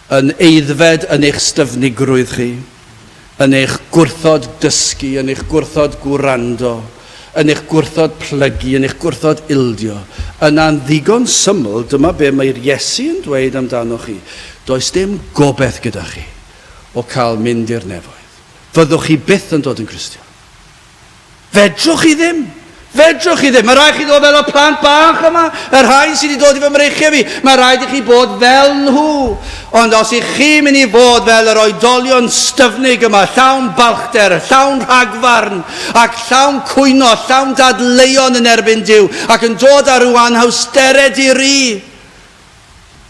Yn aeddfed yn eich styfnigrwydd chi, yn eich gwrthod dysgu, yn eich gwrthod gwrando, yn eich gwrthod plygu, yn eich gwrthod ildio, yna'n ddigon syml, dyma be mae'r Iesu yn dweud amdanoch chi, does dim gobaith gyda chi o cael mynd i'r nefoedd. Fyddwch chi byth yn dod yn Gristion. Fedrwch chi ddim. Fedrwch chi ddim. Mae rhaid chi ddod fel y plant bach yma, y rhai sydd wedi dod i fy mreichiau fi. Mae rhaid i chi bod fel nhw. Ond os ych chi'n mynd i fod fel yr oedolion styfnig yma, llawn balchder, llawn rhagfarn, ac llawn cwyno, llawn dadleuon yn erbyn Duw, ac yn dod â rhyw anhawsterau di-ri,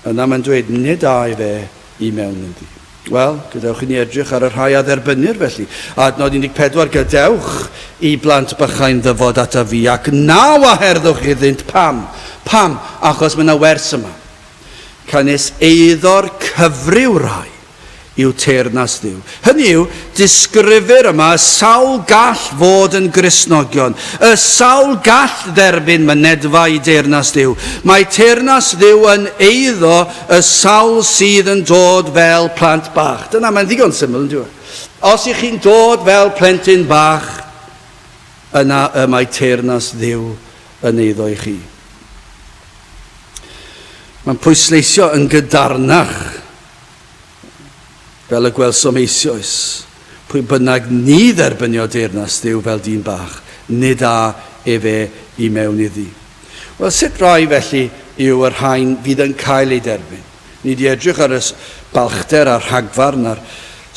Yna mae'n dweud, Nid â efe i mewn ynddi. Wel, gadewch i ni edrych ar y rhai a dderbynnir felly. Adnod 14, Gadewch i blant bychain ddyfod ataf fi, ac na waherddwch iddynt. Pam? Pam? Achos mae yna wers yma. Canys eiddo'r cyfryw rai yw teyrnas Dduw. Hynny yw, disgrifir yma y sawl gall fod yn Gristnogion, y sawl gall dderbyn mynedfa i deyrnas Dduw. Mae teyrnas Dduw yn eiddo y sawl sydd yn dod fel plant bach. Dyna, mae'n ddigon syml, yn dyw e? Os ych chi'n dod fel plentyn bach, yna y mae teyrnas Dduw yn eiddo i chi. Mae'n pwysleisio yn gydarnach, fel y gwelsom eisoes, pwy bynnag ni dderbynio deyrnas Dduw fel dyn bach, nid â efe i mewn iddi. Wel, sut rai felly yw y rhain fydd yn cael eu derbyn? Ni 'di edrych ar y balchder a'r rhagfarn a'r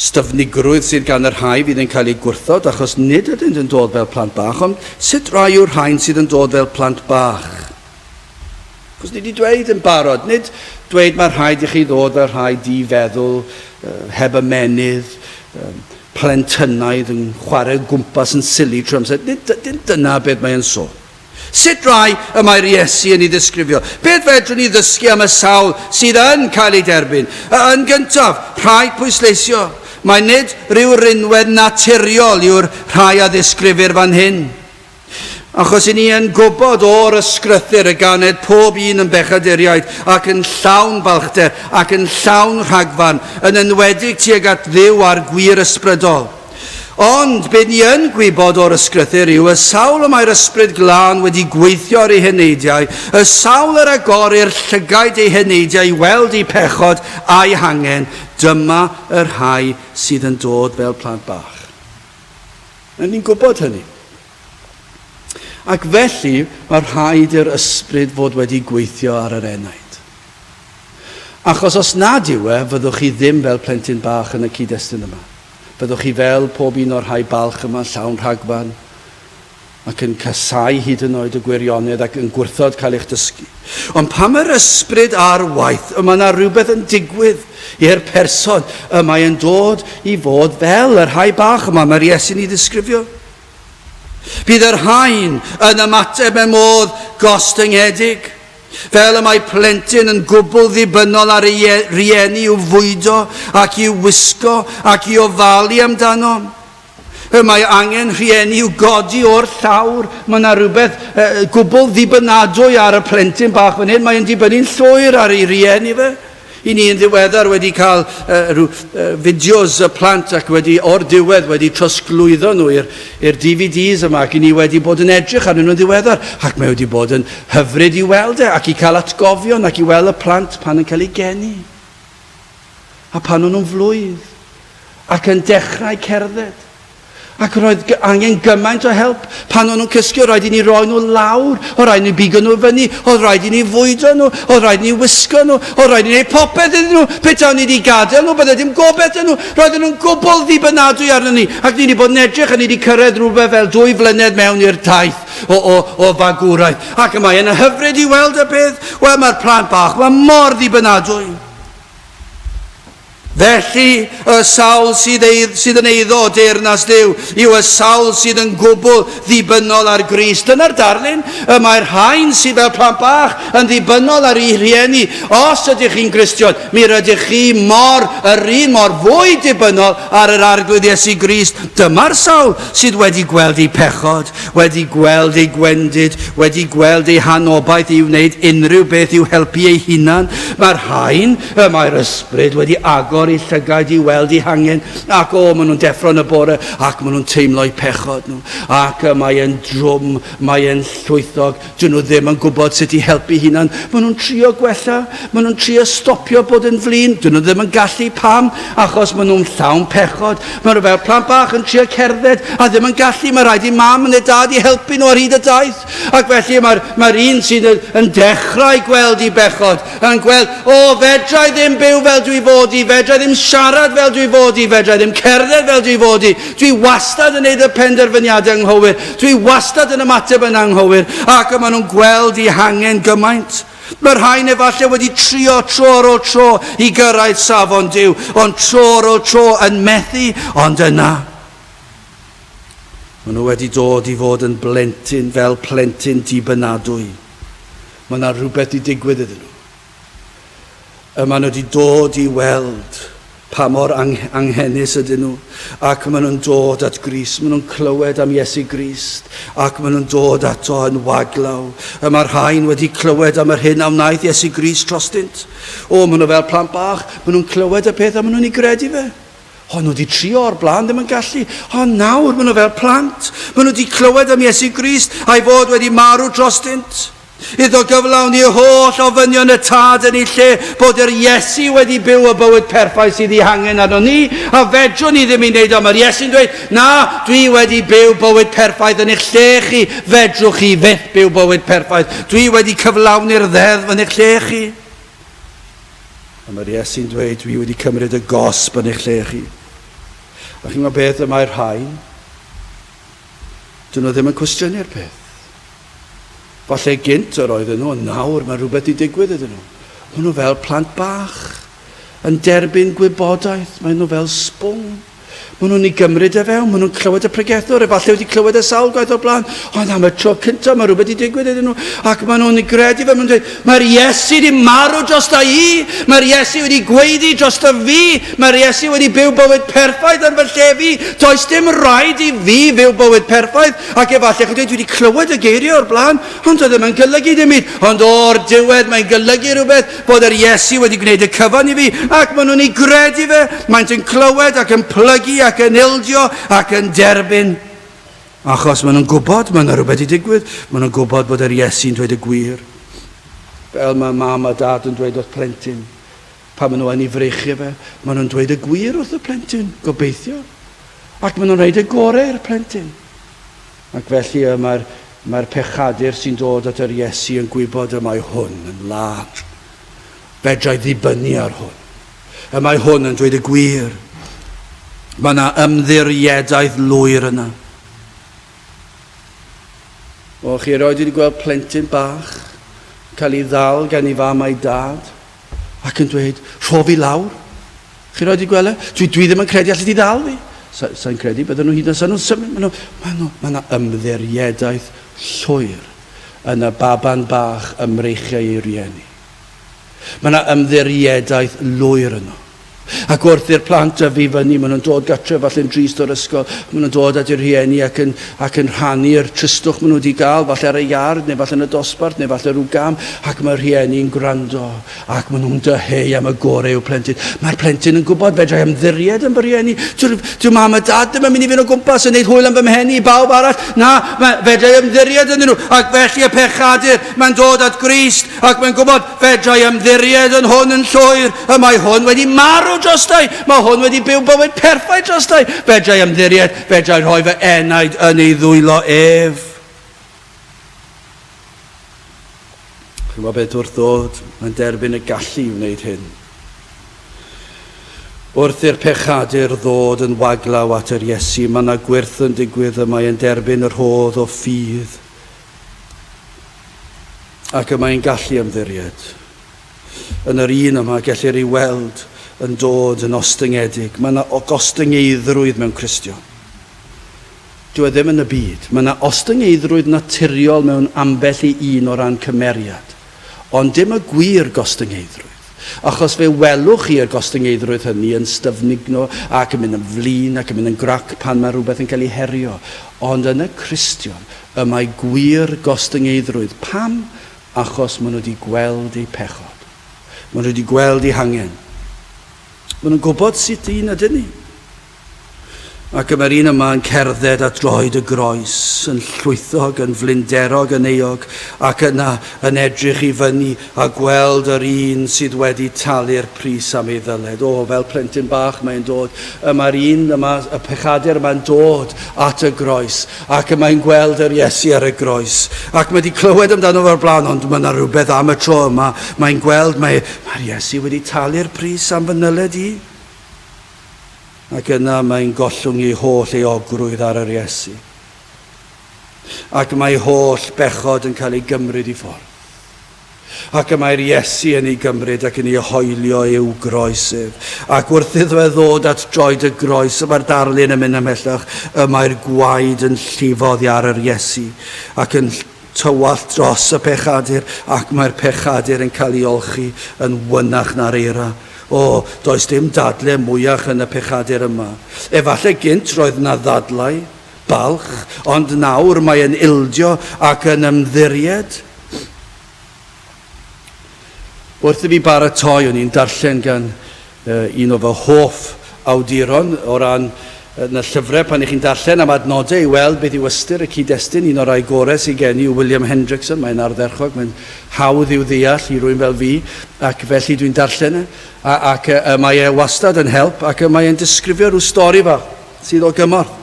styfnigrwydd sydd gan y rhai fydd yn cael eu gwrthod achos nid ydynt yn dod fel plant bach, ond sut rai yw'r rhain sydd yn dod fel plant bach? Achos ni 'di dweud yn barod, nid dweud mae rhaid i chi ddod fel rhai di-feddwl, heb ymennydd, plentynnaidd yn chwarae o gwmpas yn sili trwy amser. Nid, nid dyna beth mae'n sôn. Sut rai y mae'r Iesu yn ei ddisgrifio? Beth fedrwn ni ddysgu am y sawl sydd yn cael ei derbyn? Yn gyntaf, rhaid pwysleisio, mai nid rhyw rinwedd naturiol yw'r rhai a ddisgrifir fan hyn. Achos i ni yn gwybod o'r ysgrythur y ganed pob un yn bechaduriaid ac yn llawn balchder ac yn llawn rhagfarn, yn enwedig tuag at Dduw a'r gwir ysbrydol. Ond be ni yn gwybod o'r Ysgrythur yw y sawl y mae'r Ysbryd Glân wedi gweithio ar eu heneidiau, y sawl yr agorir llygaid eu heneidiau i weld eu pechod a'u hangen, dyma y rhai sydd yn dod fel plant bach. A ni'n gwybod hynny. Ac felly mae rhaid i'r Ysbryd fod wedi gweithio ar yr enaid. Achos os nad yw e, fyddwch chi ddim fel plentyn bach yn y cyd-destun yma. Byddwch chi fel pob un o'r rhai balch yma, llawn rhagfarn, ac yn casáu hyd yn oed y gwirionedd ac yn gwrthod cael eich dysgu. Ond pan mae'r ysbryd ar waith, y mae yna rhywbeth yn digwydd i'r person, y mae yn dod i fod fel y rhai bach yma mae'r Iesu'n ei ddisgrifio. Bydd y rhain yn ymateb mewn modd gostyngedig. Fel y mae plentyn yn gwbl ddibynnol ar ei rieni i'w fwydo ac i'w wisgo ac i ofalu amdano. Y mae angen rhieni i'w godi o'r llawr. Mae yna rhywbeth gwbl ddibynadwy ar y plentyn bach fan hyn. Mae'n dibynnu'n llwyr ar ei rieni fe. I ni yn ddiweddar wedi cael rhyw fideos y plant ac wedi o'r diwedd wedi trosglwyddo nhw i'r i'r DVDs yma ac i ni wedi bod yn edrych arnyn nhw'n ddiweddar ac mae wedi bod yn hyfryd i weld e ac i cael atgofion ac i weld y plant pan yn cael eu geni a pan o'n nhw'n flwydd ac yn dechrau cerdded. Ac roedd angen gymaint o help. Pan o'n nhw'n cysgu, oedd rhaid i ni roi nhw lawr, oedd rhaid i ni bigo nhw fyny, oedd rhaid i ni fwydo nhw, oedd rhaid i ni wisgo nhw, oedd rhaid i ni wneud popeth iddyn nhw. Petawn ni wedi gadael nhw, bydde dim gobaith 'da nhw. Roedden nhw'n gwbl ddibynadwy arnon ni. Ac ni wedi bod yn edrych a ni wedi cyrraedd rhywbeth fel dwy flynedd mewn i'r taith o, o, o fagwraeth. Ac y mae yn hyfryd i weld y peth. Wel, mae'r plant bach, mae mor ddibynadwy. Felly, y sawl sydd, ei, sydd yn eiddo o deyrnas Dduw yw y sawl sydd yn gwbl ddibynnol ar Grist. Dyna'r darlun. Y mae'r rhain sydd fel plant bach yn ddibynnol ar eu rhieni. Os ydych chi'n Gristion, mi rydych chi mor, yr un mor fwy dibynnol ar yr Arglwydd Iesu Grist. Dyma'r sawl sydd wedi gweld eu pechod, wedi gweld eu gwendid, wedi gweld eu hanobaith i wneud unrhyw beth i'w helpu eu hunan. Mae'r rhain, y mae'r ysbryd wedi agor eu llygaid i weld eu hangen, ac o, maen nhw'n deffro yn y bore, ac maen nhw'n teimlo eu pechod nhw, ac y mae e'n drwm, mae e'n llwythog, Dyn nhw ddim yn gwybod sut i helpu hunan. Maen nhw'n trio gwella, maen nhw'n trio stopio bod yn flin. Dyn nhw ddim yn gallu. Pam? Achos maen nhw'n llawn pechod. Maen nhw fel plant bach yn trio cerdded a ddim yn gallu. Mae rhaid i mam neu dad i helpu nhw ar hyd y daith. Ac felly mae'r mae un sydd yn, yn dechrau gweld i bechod, yn gweld, o, fedra i ddim byw fel dwi fod i, fedra i ddim siarad fel dwi fod i, fedra i ddim cerdded fel dwi fod i, dwi wastad yn neud y penderfyniadau anghywir, Dwi wastad yn ymateb yn anghywir, ac y maen nhw'n gweld eu hangen gymaint. Mae rhain efallai wedi trio tro ar ôl tro i gyrraedd safon Duw, ond tro ar ôl tro yn methu, ond yna, maen nhw wedi dod i fod yn blentyn fel plentyn dibynadwy. Mae yna rhywbeth wedi digwydd iddyn nhw. Y maen nhw wedi dod i weld Pa mor anghenus ydyn nhw. Ac maen nhw'n dod at Grist, maen nhw'n clywed am Iesu Grist, ac maen nhw'n dod ato yn waglaw. Y mae'r rhain wedi clywed am yr hyn a wnaeth Iesu Grist drostynt. O, maen nhw fel plant bach, maen nhw'n clywed y peth a maen nhw'n ei gredu fe. O, nhw wedi trio o'r blaen, ddim yn gallu. O, nawr maen nhw fel plant. Maen nhw wedi clywed am Iesu Grist a'i fod wedi marw drostynt. Iddo gyflawni holl ofynion y Tad yn ei lle, bod yr Iesu wedi byw y bywyd perffaith sydd ei hangen arnon ni, a fedrwn ni ddim ei wneud o. Mae'r Iesu'n dweud, Na, dwi wedi byw bywyd perffaith yn eich lle chi, fedrwch chi fyth byw bywyd perffaith. Dwi wedi cyflawni'r ddeddf yn eich lle chi. A mae'r Iesu'n dweud, dwi wedi cymryd y gosb yn eich lle chi. A chi'n gwybod beth y mae'r rhain? Dyn nhw ddim yn cwestiynu'r peth. Falle gynt yr oedden nhw, ond nawr mae rhywbeth wedi digwydd iddyn nhw. Maen nhw fel plant bach, yn derbyn gwybodaeth, maen nhw fel sbwng. Maen nhw'n ei gymryd e fewn, maen nhw'n clywed y pregethwr, efallai wedi clywed e sawl gwaith o'r blaen, ond am y tro cyntaf mae rhywbeth wedi digwydd iddyn nhw, ac maen nhw'n ei gredu fe, maen nhw'n dweud, mae'r Iesu wedi marw drosta i, mae'r Iesu wedi gweiddi drosta fi, Mae'r Iesu wedi byw bywyd perffaith yn fy lle fi. Does dim rhaid i fi fyw bywyd perffaith. Ac efallai chi'n dweud, dwi wedi clywed y geiriau o'r blaen, ond doedd ddim yn golygu dim byd. Ond o'r diwedd mae'n golygu rhywbeth bod yr Iesu wedi gwneud y cyfan i fi, ac maen nhw'n ei gredu fe. Maent yn clywed ac yn plygu ac yn ildio ac yn derbyn. Achos maen nhw'n gwybod mae yna rhywbeth wedi digwydd. Maen nhw'n gwybod bod yr Iesu'n dweud y gwir. Fel mae mam a dad yn dweud wrth plentyn. Pan maen nhw yn ei freichiau fe, maen nhw'n dweud y gwir wrth y plentyn, gobeithio. Ac maen nhw'n rhaid y gorau i'r plentyn. Ac felly y mae'r mae pechadur sy'n dod at yr Iesu yn gwybod y mae hwn yn lân. Fedrai ddibynnu ar hwn. Y mae hwn yn dweud y gwir. Mae yna ymddiriedaeth lwyr yna. O, chi erioed wedi gweld plentyn bach cael ei ddal gan ei fam a'i dad? Ac yn dweud, rho fi lawr. Chi roed i gweld e? Dwi, dwi ddim yn credu allu di ddal fi. Sa'n sa credu bydden nhw hyd yn oed nhw'n symud. Maen nhw, maen nhw, mae yna ymddiriedaeth llwyr yn y baban bach ym mreichiau ei rieni. Mae yna ymddiriedaeth lwyr yno. Ac wrth i'r plant dyfu fyny, maen nhw'n dod gartref falle'n drist o'r ysgol, maen nhw'n dod at eu rhieni ac yn, ac yn rhannu'r tristwch maen nhw wedi gael, falle ar y iard, neu falle yn y dosbarth, neu falle rhyw gam, ac mae'r rhieni'n gwrando, ac maen nhw'n dyheu am y gorau i'w plentyn. Mae'r plentyn yn gwybod, fedra i ymddiried yn fy rhieni. Dyw mam a dad ddim yn mynd i fynd o gwmpas yn neud hwyl am fy mhen i bawb arall. Na, mae, fedra i ymddiried ynddyn nhw. Ac felly y pechadur, mae'n dod at Grist, ac mae'n gwybod, Fedra i ymddiried yn hwn yn llwyr. Y mae hwn wedi marw drostai. Mae hwn wedi byw bywyd perffaith drostai. Fedra i ymddiried, fedra i rhoi fy enaid yn ei ddwylo ef. Chi'n gwybod beth wrth ddod, mae'n derbyn y gallu i wneud hyn. Wrth i'r pechadur ddod yn waglaw at yr Iesu, mae yna gwyrth yn digwydd y mae'n derbyn y rhodd o ffydd. Ac y mae'n gallu ymddiried. Yn yr un yma gellir ei weld yn dod yn ostyngedig. Mae yna gostyngeiddrwydd mewn Cristion. Dyw e ddim yn y byd. Mae yna ostyngeiddrwydd naturiol mewn ambell i un o ran cymeriad. Ond dim y gwir gostyngeiddrwydd. Achos fe welwch chi y gostyngeiddrwydd hynny yn styfnigno ac yn mynd yn flin ac yn mynd yn grac pan mae rhywbeth yn cael ei herio. Ond yn y Cristion, y mae gwir gostyngeiddrwydd. Pam? Achos maen nhw wedi gweld eu pechod. Maen nhw wedi gweld eu hangen. Maen nhw'n gwybod sut un ydyn ni. Ac y mae'r un yma yn cerdded at droed y groes, yn llwythog, yn flinderog, yn euog, ac yna yn edrych i fyny a gweld yr un sydd wedi talu'r pris am ei ddyled. O, fel plentyn bach mae'n dod. Y mae'r un yma, y pechadur yma'n dod at y groes, ac y mae'n gweld yr Iesu ar y groes. Ac mae wedi clywed amdano fo'r blaen, ond mae yna rhywbeth am y tro yma. Mae'n gweld, mae, mae'r Iesu wedi talu'r pris am fy nyled i. Ac yna mae'n gollwng ei holl euogrwydd ar yr Iesu. Ac mae holl bechod yn cael ei gymryd i ffwrdd. Ac y mae'r Iesu yn ei gymryd ac yn ei hoelio i'w groes ef. Ac wrth iddo fe ddod at droed y groes, y mae'r darlun yn mynd ymhellach, y mae'r gwaed yn llifo oddi ar yr Iesu ac yn tywallt dros y pechadur, ac mae'r pechadur yn cael ei olchi yn wynach na'r eira. O, does dim dadle mwyach yn y pechadur yma. Efallai gynt roedd 'na ddadlau, balch, ond nawr mae yn ildio ac yn ymddiried. Wrth i fi baratoi, o'n i'n darllen gan un o fy hoff awduron o ran yn y llyfrau pan ych chi'n darllen am adnodau i weld beth yw ystyr y cyd-destun, un o'r rhai gorau sydd gen i yw William Hendrickson, mae'n ardderchog, mae'n hawdd i'w ddeall i rwy'n fel fi, ac felly dwi'n darllen e, a, ac e, mae e wastad yn help, ac mae e'n disgrifio rhyw stori fach sydd o gymorth.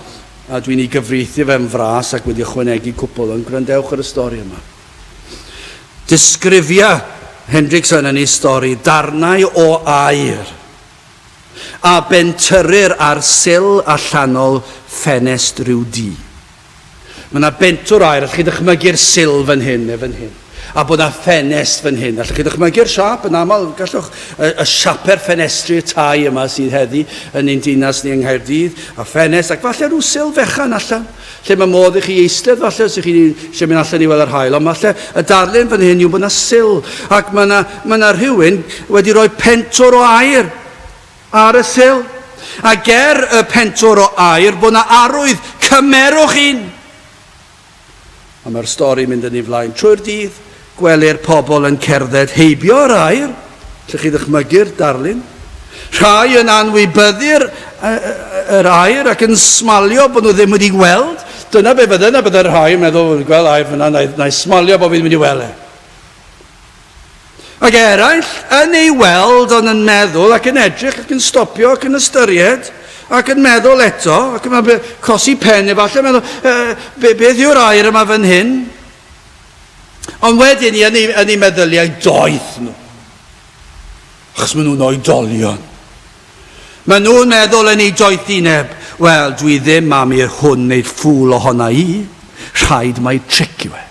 A dwi'n ei gyfreithio fe'n fras ac wedi ychwanegu cwpl, ond gwrandewch ar y stori yma. Disgrifia Hendrickson yn ei stori darnau o aur a bentyrrir ar sil allanol ffenest rhyw dŷ. Mae yna bentwr aur, allwch chi ddychmygu'r sil fan hyn neu fan hyn, a bod yna ffenest fan hyn. Allwch chi ddychmygu'r siâp yn aml, gallwch, y, y siaper ffenestri y tai yma sydd heddi yn ein dinas ni yng Nghaerdydd, a ffenest, ac falle rhyw sil fechan allan, lle mae modd i chi eistedd falle os ych chi eisiau mynd allan i weld yr haul, ond falle y darlun fan hyn yw bod yna sil, ac mae yna, mae yna rhywun wedi rhoi pentwr o aur ar y sil. A ger y pentwr o aur bod 'na arwydd, cymerwch un! A mae'r stori mynd yn ei flaen. Trwy'r dydd, gwelir pobl yn cerdded heibio'r aur, lle chi ddychmygu'r darlun. Rhai yn anwybyddu'r yr aur ac yn smalio bod nhw ddim wedi gweld. Dyna be fydde, na bydde rhai yn meddwl, gweld aur fyna, na, na i smalio bod fi ddim wedi weld e. Ac eraill yn ei weld ond yn meddwl ac yn edrych ac yn stopio ac yn ystyried ac yn meddwl eto ac yn meddwl, cosi pen efallai, meddwl, e, be, beth yw'r air yma fan hyn? Ond wedyn i yn ei, yn ei meddyliau doeth nhw. Achos maen nhw'n oedolion. Maen nhw'n meddwl yn eu doethineb, wel, dwi ddim am i'r hwn wneud ffŵl ohona i, rhaid mai tric yw e.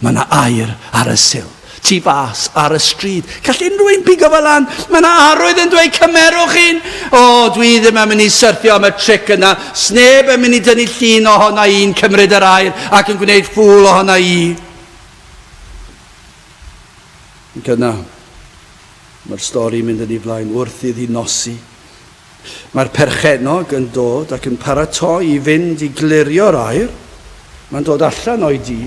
Mae 'na aur ar y sil. Tu fas, ar y stryd. Gall unrhyw un pigo fe lan. Mae 'na arwydd yn dweud cymerwch un. O, dwi ddim yn mynd i syrthio am y tric yna. Sneb yn mynd i dynnu llun ohona i'n cymryd yr aur ac yn gwneud ffŵl ohona i. Ac yna, mae'r stori'n mynd yn ei flaen wrth iddi nosi. Mae'r perchennog yn dod ac yn paratoi i fynd i glirio'r aer. Mae'n dod allan o'i dŷ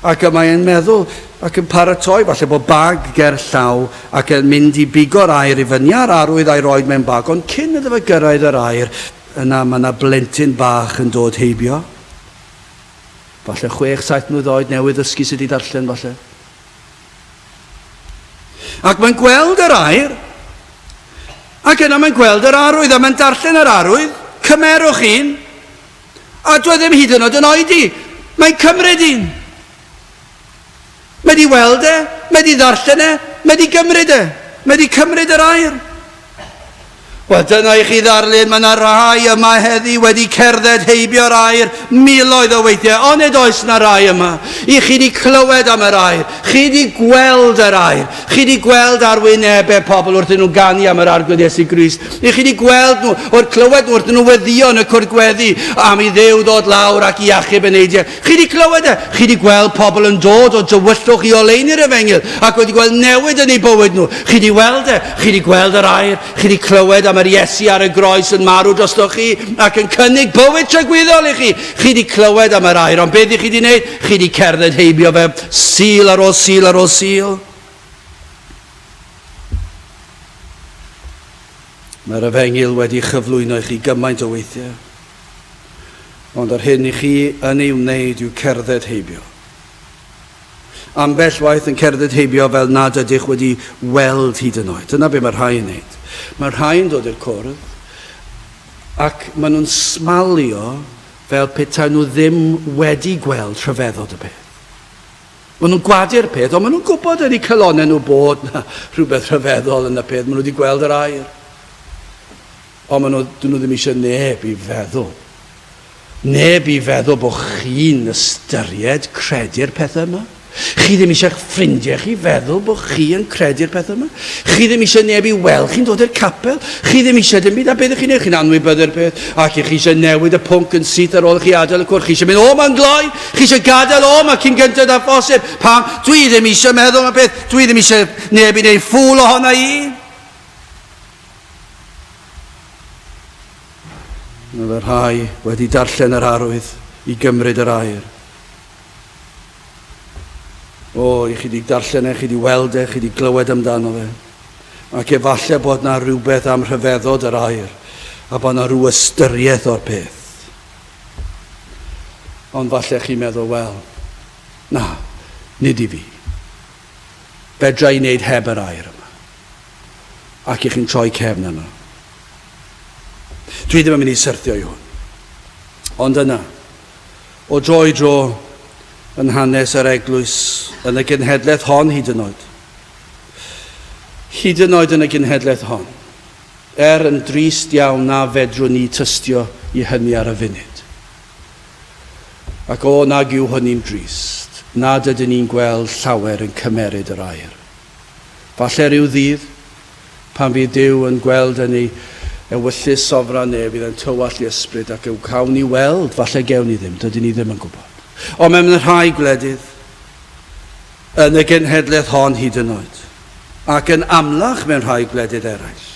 ac y mae'n meddwl ac yn paratoi, falle bod bag ger llaw ac yn mynd i bigo'r aer i fyny ar arwydd a'i roed mewn bag, ond cyn iddo fe gyrraedd yr aer, yna mae yna blentyn bach yn dod heibio. Falle 6, 7 mlwydd oed, newydd ddysgu sut i ddarllen falle. Ac mae'n gweld yr air, ac yna mae'n gweld yr arwydd, a mae'n darllen yr arwydd, cymerwch un, a dwi e ddim hyd yn oed yn oedi, mae'n cymryd un. Mae di weld e, mae di ddarllen e, mae di gymryd e, mae di cymryd yr air. Wel, dyna i chi ddarlun, mae yna rai yma heddi wedi cerdded heibio'r air miloedd o weithiau, onid oes na rai yma? I chi di clywed am yr air, chi di gweld yr air, chi di gweld arwynebau pobl wrth nhw ganu am yr Arglwydd Iesu Grist, i chi di gweld nhw, o'r clywed nhw wrth nhw weddio yn y cwrdd gweddi am i Dduw ddod lawr ac i achub eneidiau. Chi di clywed e? Chi di gweld pobl yn dod o dywyllwch i oleuni'r efengyl ac wedi gweld newid yn eu bywyd nhw. Chi di weld e? Chi di gweld yr air? Chi di clywed am yr Iesu ar y groes yn marw drostoch chi ac yn cynnig bywyd tragwyddol i chi? Chi di clywed am yr air, ond beth i chi di wneud? Chi di cerdded heibio fe Sul ar ôl Sul ar ôl Sul. Mae'r efengyl wedi chyflwyno i chi gymaint o weithiau. Ond yr hyn i chi yn ei wneud yw cerdded heibio. Ambell waith yn cerdded heibio fel nad ydych wedi weld hyd yn oed. Dyna be mae rhai yn wneud. Mae rhai yn dod i'r cwrdd ac maen nhw'n smalio fel petai nhw ddim wedi gweld rhyfeddod y peth. Maen nhw'n gwadu'r peth, ond maen nhw'n gwybod yn eu calonnau nhw bod na rhywbeth rhyfeddol yn y peth. Maen nhw wedi gweld yr air. Ond maen nhw, dyn nhw ddim eisiau neb i feddwl. Neb i feddwl bod chi'n ystyried credu'r pethau yma. Chi ddim eisiau'ch ffrindiau chi feddwl bod chi yn credu'r pethau yma. Chi ddim eisiau neb i weld chi'n dod i'r capel. Chi ddim eisiau dim byd. A beth ych chi'n neud? Chi'n anwybyddu'r peth. Ac chi eisiau newid y pwnc yn syth ar ôl i chi adael y cwrdd. Chi eisiau mynd o ma'n gloi. Chi eisiau gadael o ma cyn gynted â phosib. Pam? Dwi ddim eisiau meddwl am y peth. Dwi ddim eisiau neb i wneud ffŵl ohona i. Mae fy rhai wedi darllen yr arwydd i gymryd yr air. O, i chi wedi darllen e, chi wedi weld e, chi wedi glywed amdano fe. Ac efallai bod na rhywbeth am rhyfeddod yr air, a bod na rhyw ystyriaeth o'r peth. Ond falle chi'n meddwl, wel, na, nid i fi. Fedra i wneud heb yr air yma. Ac i chi'n troi cefn arno. Dwi ddim yn mynd i syrthio i hwn. Ond yna, O dro i dro yn hanes yr eglwys, yn y genhedlaeth hon hyd yn oed, hyd yn oed yn y genhedlaeth hon, er yn drist iawn na fedrwn ni tystio i hynny ar y funud. Ac o nag yw hynny'n drist, nad ydyn ni'n gweld llawer yn cymeryd yr air. Falle rhyw ddydd, pan fydd Duw yn gweld yn ei ewyllys sofran ef, fydd e'n tywallt ei ysbryd ac y cawn ni weld, falle gewn ni ddim, dydyn ni ddim yn gwybod. Ond mewn rhai gwledydd, yn y genhedlaeth hon hyd yn oed, ac yn amlach mewn rhai gwledydd eraill,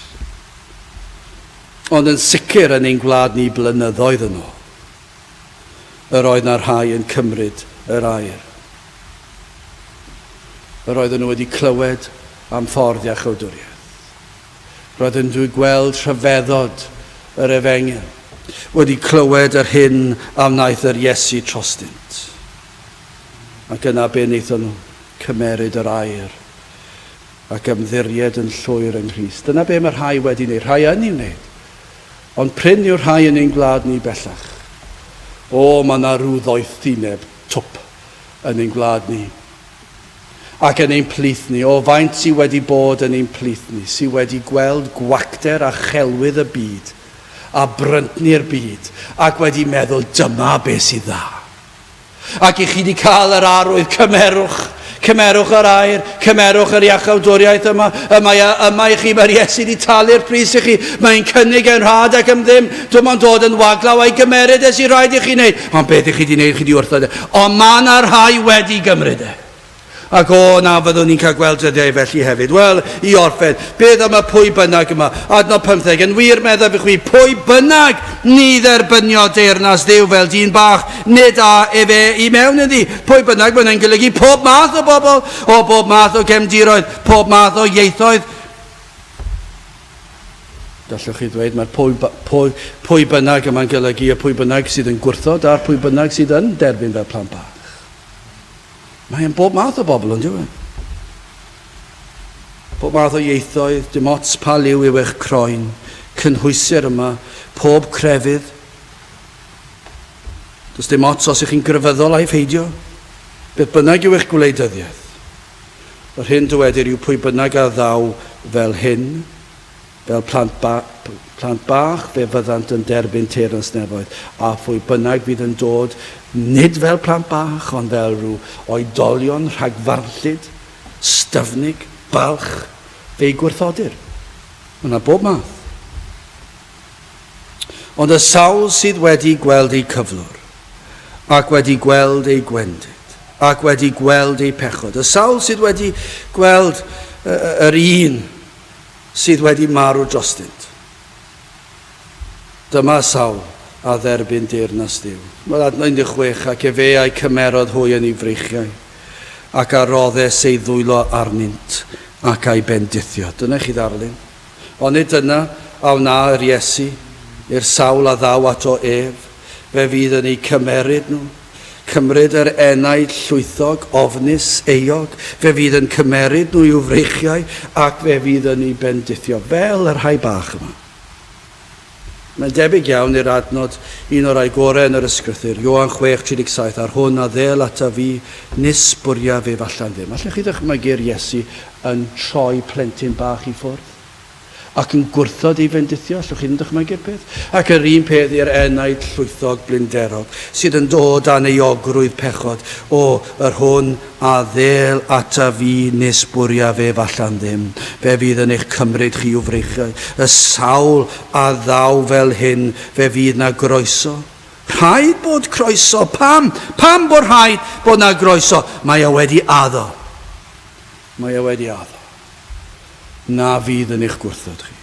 ond yn sicr yn ein gwlad ni blynyddoedd yn ôl, yr oedd 'na rhai yn cymryd yr air. Yr oedden nhw wedi clywed am ffordd iachawdwriaeth. Roedden nhw wedi gweld rhyfeddod yr efengyl, wedi clywed yr hyn a wnaeth yr Iesu trostynt. Ac yna be wnaethon nhw? Cymeryd yr air ac ymddiried yn llwyr yng Nghrist. Dyna be mae rhai wedi wneud, rhai yn ei wneud. Ond prin yw'r rhai yn ein gwlad ni bellach. O, mae 'na rhyw ddoethineb twp yn ein gwlad ni. Ac yn ein plith ni. O, faint sy wedi bod yn ein plith ni, sy wedi gweld gwacter a chelwydd y byd, a bryntni'r byd, ac wedi meddwl, dyma be sydd dda. Ac i chi 'di cael yr arwydd, cymerwch, cymerwch yr air, cymerwch yr iachawdwriaeth yma, y mae e yma i chi, mae'r Iesu 'di talu'r pris i chi, mae'n cynnig e'n rhad ac am ddim, dim ond dod yn waglaw a'i gymeryd e sy'n rhaid i chi wneud. Ond beth i chi 'di wneud, chi 'di wrthod e. Ond mae 'na rhai wedi gymryd e. Ac o, na fyddwn ni'n cael gweld dyddiau felly hefyd. Wel, i orffen, beth am y pwy bynnag yma? Adnod 15, Yn wir, meddaf i chwi, pwy bynnag ni dderbynio deyrnas Dduw fel dyn bach, nid â efe i mewn iddi. Pwy bynnag, mae hwnna'n golygu pob math o bobl, o bob math o gefndiroedd, pob math o ieithoedd. Gallwch chi ddweud, mae'r pwy, pwy, pwy bynnag yma'n golygu y pwy bynnag sydd yn gwrthod a'r pwy bynnag sydd yn derbyn fel plant bach. Mae e'n bob math o bobl, ond yw e? Pob math o ieithoedd, dim ots pa liw yw eich croen, cynhwysir yma, pob crefydd. Does dim ots os ych chi'n grefyddol ai pheidio, beth bynnag yw eich gwleidyddiaeth. Yr hyn dywedir yw pwy bynnag a ddaw fel hyn, Fel plant, ba plant bach, fe fyddant yn derbyn teyrnas nefoedd, a phwy bynnag fydd yn dod, nid fel plant bach, ond fel rhyw oedolion rhagfarnllyd, styfnig, balch, fe'i gwrthodir. Mae yna bob math. Ond y sawl sydd wedi gweld eu cyflwr, ac wedi gweld eu gwendid, ac wedi gweld eu pechod, y sawl sydd wedi gweld yr un sydd wedi marw drostynt. Dyma Saul a dderbyn deyrnas Dduw. Wel, adnod 16, ac efe a'i cymerodd hwy yn ei freichiau, ac a roddes ei ddwylo arnynt, ac a'i bendithio. Dyna i chi ddarlun. Onid dyna a wna yr Iesu i'r sawl a ddaw ato ef, fe fydd yn eu cymeryd nhw, Cymryd yr enaid llwythog, ofnus, euog, fe fydd yn cymeryd nhw i'w freichiau ac fe fydd yn eu bendithio, fel y rhai bach yma. Mae'n debyg iawn i'r adnod, un o'r rhai gorau yn yr Ysgrythur, Ioan 6:37, A'r hwn a ddêl ataf fi, nis bwriaf ef allan ddim. Allech chi ddychmygu'r Iesu yn troi plentyn bach i ffwrdd? Ac yn gwrthod ei fendithio, allwch chi ddim dychmygu'r peth? Ac yr un peth i'r enaid llwythog blinderog, sydd yn dod â'n euogrwydd pechod, O, yr hwn a ddêl ataf fi nis bwriaf ef allan ddim, fe fydd yn eich cymryd chi i'w freichiau. Y sawl a ddaw fel hyn, fe fydd 'na groeso. Rhaid bod croeso. Pam? Pam bod rhaid bod 'na groeso? Mae o wedi addo. Mae o wedi addo. Na fydd yn eich gwrthod chi.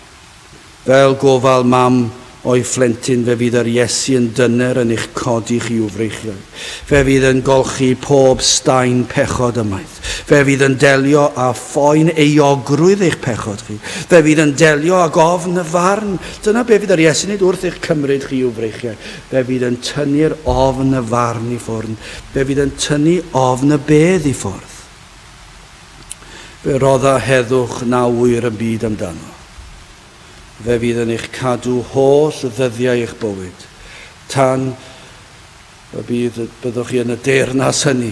Fel gofal mam O'i phlentyn, fe fydd yr Iesu yn dyner yn eich codi chi i'w freichiau. Fe fydd yn golchi pob staen pechod ymaith. Fe fydd yn delio â phoen euogrwydd eich pechod chi. Fe fydd yn delio ag ofn y farn. Dyna be fydd yr Iesu'n wneud wrth eich cymryd chi i'w freichiau. Fe fydd yn tynnu'r ofn y farn i ffwrdd. Fe fydd yn tynnu ofn y bedd i ffwrdd. Fe rodda heddwch na ŵyr yn byd amdano. Fe fydd yn eich cadw holl ddyddiau eich bywyd, tan y bydd, byddwch chi yn y deyrnas hynny.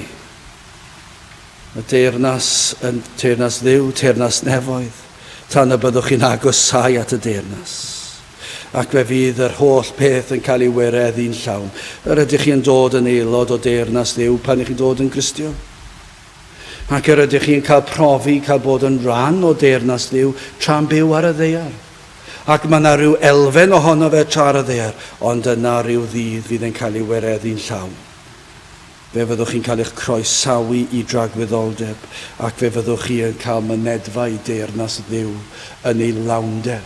Y deyrnas yn teyrnas Dduw, teyrnas nefoedd, tan y byddwch chi'n agosáu at y deyrnas. Ac fe fydd yr holl peth yn cael ei wireddu'n llawn. Yr ydych chi yn dod yn aelod o deyrnas Dduw pan ych chi'n dod yn Gristion. Ac yr ydych chi'n cael profi cael bod yn rhan o deyrnas Dduw tra'n byw ar y ddaear. Ac mae yna rhyw elfen ohono fe tra ar y ddaear, ond yna rhyw ddydd fydd yn cael ei wireddu'n llawn. Fe fyddwch chi'n cael eich croesawu i dragwyddoldeb, ac fe fyddwch chi yn cael mynedfa i deyrnas Dduw yn ei lawnder.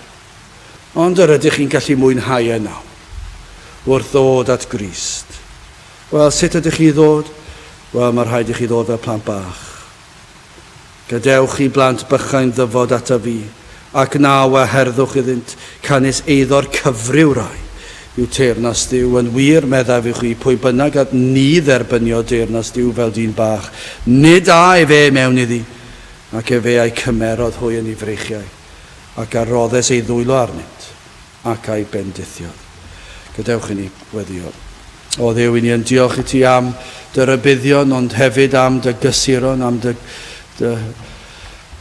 Ond yr ydych chi'n gallu mwynhau e nawr, wrth ddod at Grist. Wel, sut ydych chi i ddod? Wel, mae rhaid i chi ddod fel plant bach. Gadewch i blant bychain ddyfod ataf fi, ac na waherddwch iddynt, canys eiddo'r cyfryw rai yw teyrnas Dduw. Yn wir, meddaf i chwi, pwy bynnag a ni dderbynio deyrnas Duw fel dyn bach, nid â efe mewn iddi. Ac efe a'i cymerodd hwy yn ei freichiau, ac a roddes ei ddwylo arnynt. ac a'i bendithiodd. Gadewch i ni weddïo. O Dduw, i ni yn diolch i ti am dy rybuddion, ond hefyd am dy gysuron, am dy, dy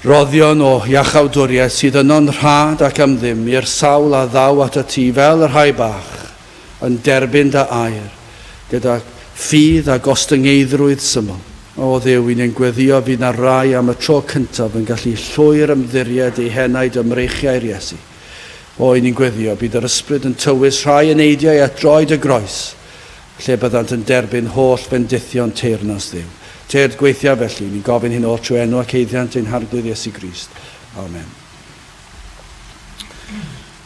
roddion o iachawdwriaeth sydd yno'n rhad ac am ddim i'r sawl a ddaw at y ti fel y rhai bach, yn derbyn dy air, gyda ffydd a gostyngeiddrwydd syml. O Dduw, i ni'n gweddio fydd na rai am y tro cyntaf yn gallu llwyr ymddiried eu henaid ym mreichiau'r Iesu. O, i ni'n gweddio, bydd yr Ysbryd yn tywys rhai eneidiau at droed y groes, lle byddant yn derbyn holl fendithion teyrnas Dduw. Tyrd, gweithia felly, ni'n gofyn hyn oll trwy enw ac eiddiant ein Harglwydd Iesu Grist. Amen.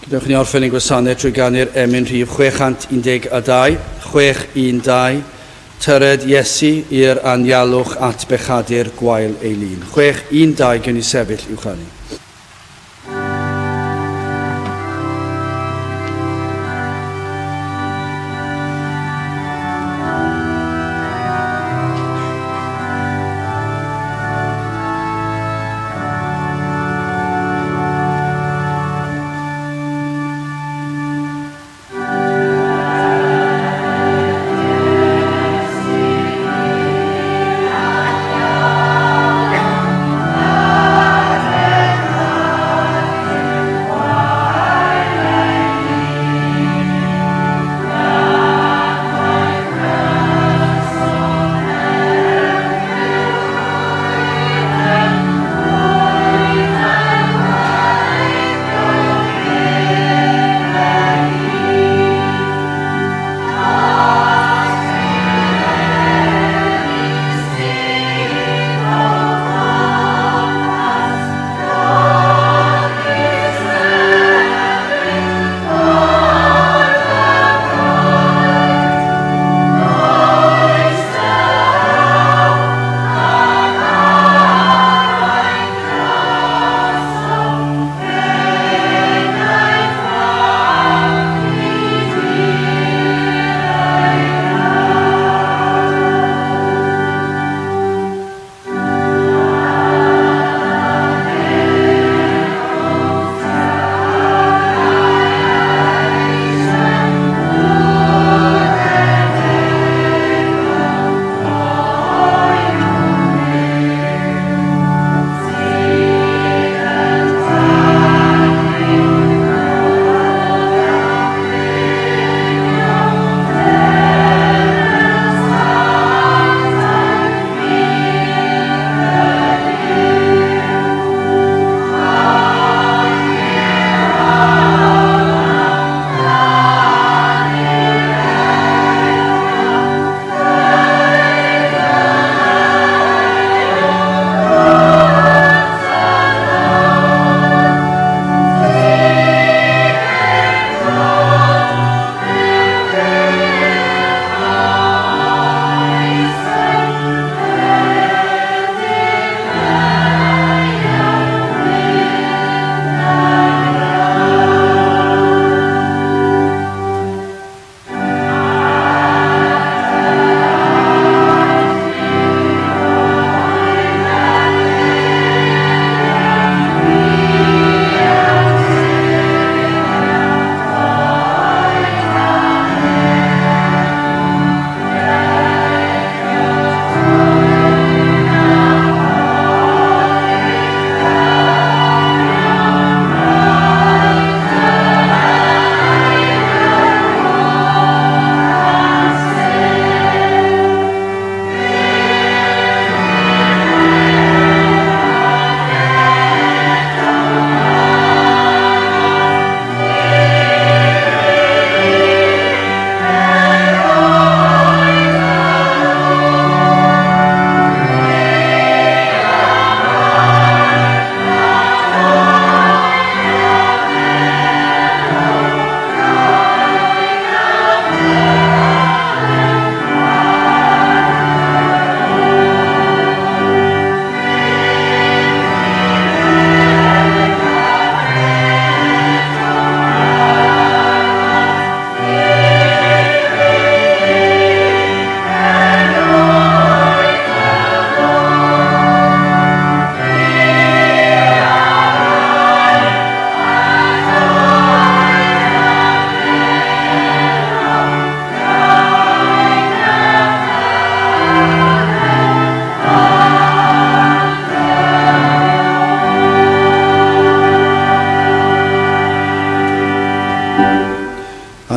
Gadewch ni orffen ein gwasanaeth trwy ganu'r emyn rhif 612, 612, Tyred Iesu i'r anialwch at bechadur gwael ei lun. 612, gewn ni sefyll i'w chanu.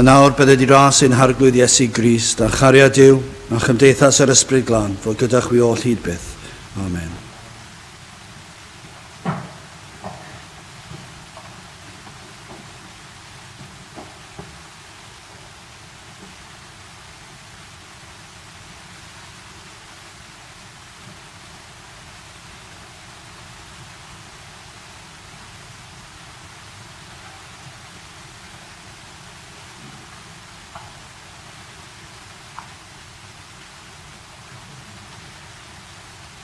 nawr bydded i ras ein Harglwydd Iesu Grist, a chariad Duw, a chymdeithas yr Ysbryd Glân, fod gyda chwi oll hyd byth. Amen.